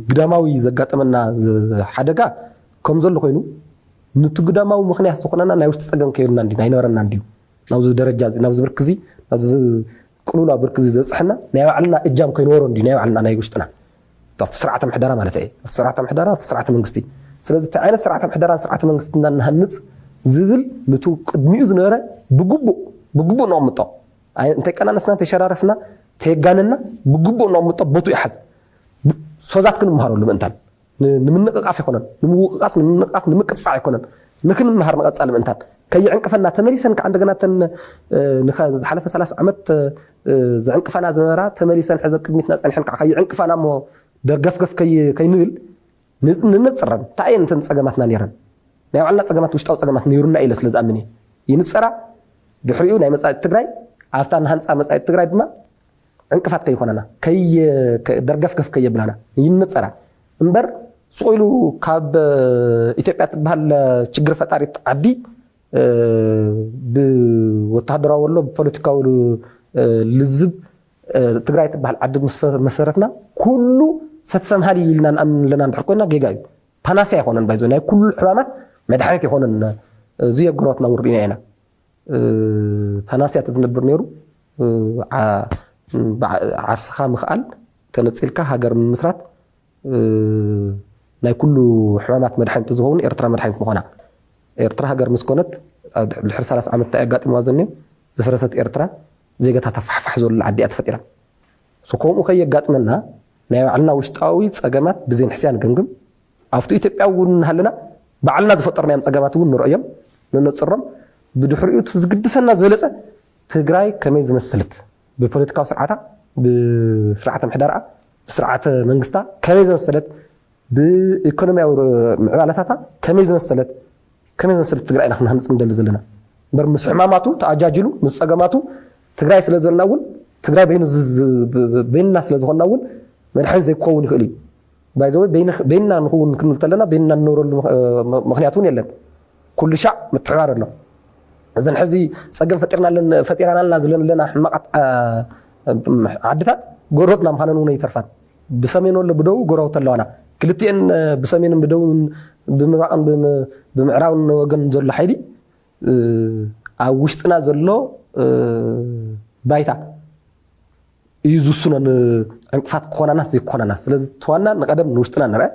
ግዳማዊ ዘጋጠመና ሓደጋ ከም ዘሎ ኮይኑ ንቲ ግዳማዊ ምኽንያት ዝኾነና ናይ ውሽጢ ፀገም ከይብልና እንዲ ኣይነበረና እንዲዩ ናብዚ ደረጃ እዚ ናብዚ ብርኪ እዚ ናብዚ ቅሉላ ብርኪ እዚ ዘብፅሐና ናይ ባዕልና እጃም ከይነበሮ እንዲ ናይ ባዕልና ናይ ውሽጥና ኣብቲ ስርዓተ ምሕደራ ማለት እየ ኣብቲ ስርዓተ ምሕደራ ኣብቲ ስርዓተ መንግስቲ ስለዚ እቲ ዓይነት ስርዓተ ምሕደራን ስርዓተ መንግስቲ እናንሃንፅ ዝብል ንቱ ቅድሚኡ ዝነበረ ብግቡእ ብግቡእ ነቕምጦ እንተይቀናነስና እንተይሸራረፍና ተየጋነና ብግቡእ ነቕምጦ ቦቱ ይሓዝ ሶዛት ክንምሃረሉ ምእንታን ንምንቕቓፍ ኣይኮነን ንምውቕቓስ ንምንቕቓፍ ንምቅፅፃዕ ኣይኮነን ንክንምሃር ንቐፃሊ ምእንታን ከይዕንቅፈና ተመሊሰን ከዓ እንደገና ተን ዝሓለፈ ሰላሳ ዓመት ዝዕንቅፋና ዝነበራ ተመሊሰን ሕዘ ቅድሚትና ፀኒሐን ከዓ ከይዕንቅፋና እሞ ደርገፍገፍ ከይንብል ንነፅረን እንታይ እየን እተን ፀገማትና ነይረን ናይ ባዕልና ፀገማት ውሽጣዊ ፀገማት ነይሩና ኢለ ስለ ዝኣምን እየ ይንፀራ ድሕሪኡ ናይ መፃኢት ትግራይ ኣብታ ንሃንፃ መፃኢት ትግራይ ድማ ዕንቅፋት ከይኮነና ደርገፍገፍ ከየብላና ይንፀራ እምበር ስቑ ኢሉ ካብ ኢትዮጵያ ትበሃል ችግር ፈጣሪት ዓዲ ብወተሃደራዊ ወሎ ብፖለቲካዊ ልዝብ ትግራይ ትበሃል ዓዲ ምስ መሰረትና ኩሉ ሰትሰምሃል ኢልና ንኣምን ኣለና እንድሕር ኮይና ጌጋ እዩ ፓናስያ ኣይኮነን ባይዞ ናይ ኩሉ ሕማማት መድሓኒት ኣይኮነን እዚ የጎረባትና እውን ርኢና ኢና ፓናስያ ተዝነብር ነይሩ ዓርስኻ ምኽኣል ተነፂልካ ሃገር ምምስራት ናይ ኩሉ ሕማማት መድሓኒት ዝኸውን ኤርትራ መድሓኒት ምኾና ኤርትራ ሃገር ምስ ኮነት ድሕሪ ሰላሳ ዓመት እንታይ ኣጋጢምዋ ዘኒዮ ዝፈረሰት ኤርትራ ዜጋታት ኣፋሕፋሕ ዝበሉ ዓዲ እያ ተፈጢራ ከምኡ ከየጋጥመና ናይ ባዕልና ውሽጣዊ ፀገማት ብዘይንሕስያ ንገምግም ኣብቲ ኢትዮጵያ እውን እናሃለና ባዕልና ዝፈጠርናዮም ፀገማት እውን ንረእዮም ንነፅሮም ብድሕሪኡ ዝግድሰና ዝበለፀ ትግራይ ከመይ ዝመሰለት ብፖለቲካዊ ስርዓታ ብስርዓተ ምሕደራኣ ብስርዓተ መንግስታ ከመይ ዝመሰለት ብኢኮኖሚያዊ ምዕባለታታ ከመይ ዝመሰለት ከመይ ዝመሰለት ትግራይ ኢና ክንሃንፅ ንደሊ ዘለና እምበር ምስ ሕማማቱ ተኣጃጅሉ ምስ ፀገማቱ ትግራይ ስለ ዘለና እውን ትግራይ በይንና ስለ ዝኾንና እውን መድሓኒት ዘይክኸውን ይኽእል እዩ ባይዘወይ በይንና ንኽውን ክንብል ተለና በይንና ንነብረሉ ምኽንያት እውን የለን ኩሉ ሻዕ ምትሕባር ኣሎ እዘን ሕዚ ፀገም ፈጢርናለን ፈጢራናልና ዝለንለና ሕማቃት ዓድታት ጎረትና ምዃነን እውን ይተርፋን ብሰሜን ወሎ ብደቡብ ጎረባብቲ ኣለዋና ክልቲኤን ብሰሜንን ብደቡብን ብምብራቕን ብምዕራብን ወገን ዘሎ ሓይሊ ኣብ ውሽጥና ዘሎ ባይታ እዩ ዝውስኖ ንዕንቅፋት ክኾናናስ ዘይክኾናናስ ስለዚ ተዋና ንቀደም ንውሽጥና ንርአ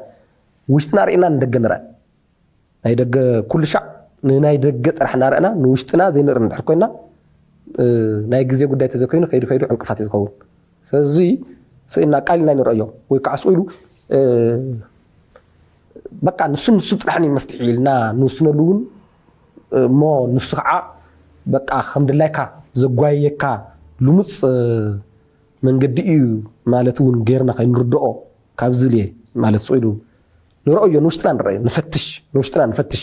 ውሽጥና ርኢና ንደገ ንርአ ናይ ደገ ኩሉ ሻዕ ንናይ ደገ ጥራሕ እናረእና ንውሽጥና ዘይንርኢ እንድሕር ኮይና ናይ ግዜ ጉዳይ ተዘይኮይኑ ከይዱ ከይዱ ዕንቅፋት እዩ ዝኸውን ስለዚ ስኢልና ቃል ኢና ንረእዮ ወይ ከዓ ስኢሉ በቃ ንሱ ንሱ ጥራሕ መፍትሒ ኢልና ንውስነሉ እውን እሞ ንሱ ከዓ በቃ ከም ድላይካ ዘጓየካ ልሙፅ መንገዲ እዩ ማለት እውን ጌርና ከይንርድኦ ካብ ዝብል እየ ማለት ስቕ ኢሉ ንረኦ እዮ ንውሽጥና ንረኦ ንፈትሽ ንውሽጥና ንፈትሽ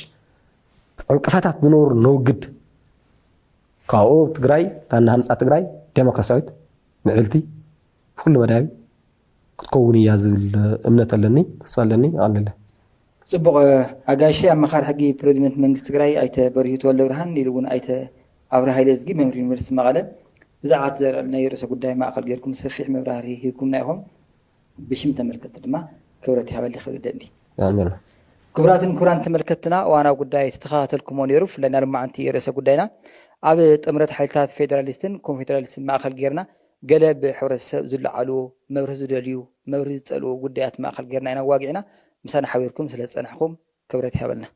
ዕንቅፋታት ዝነበሩ ነውግድ ካብኡ ትግራይ ታናሃንፃ ትግራይ ዴሞክራሲያዊት ምዕብልቲ ብኩሉ መዳያዊ ክትከውን እያ ዝብል እምነት ኣለኒ ተስፋ ኣለኒ ኣቀለለ ፅቡቕ ኣጋይሸ ኣመኻሪ ሕጊ ፕሬዚደንት መንግስቲ ትግራይ ኣይተ በሪሁ ተወልደ ብርሃን ኢሉ እውን ኣይተ ኣብረ ሃይለ ዝጊ መምህር ዩኒቨርሲቲ መቐለ ብዛዕባ እቲ ዘርአልናዮ ርእሰ ጉዳይ ማእኸል ጌርኩም ሰፊሕ መብራህሪ ሂብኩምና ኢኹም ብሽም ተመልከቲ ድማ ክብረት ይሃበሊ ክብል ደሊ ክቡራትን ክቡራን ተመልከትና እዋናዊ ጉዳይ ዝተኸታተልኩሞ ነይሩ ብፍላይ ናልማዓንቲ ርእሰ ጉዳይና ኣብ ጥምረት ሓይልታት ፌደራሊስትን ኮንፌደራሊስትን ማእኸል ጌርና ገለ ብሕብረተሰብ ዝለዓሉ መብርህ ዝደልዩ መብርህ ዝፀልኡ ጉዳያት ማእኸል ጌርና ኢና ዋጊዕና ምሳና ሓቢርኩም ስለ ዝፀናሕኩም ክብረት ይሃበልና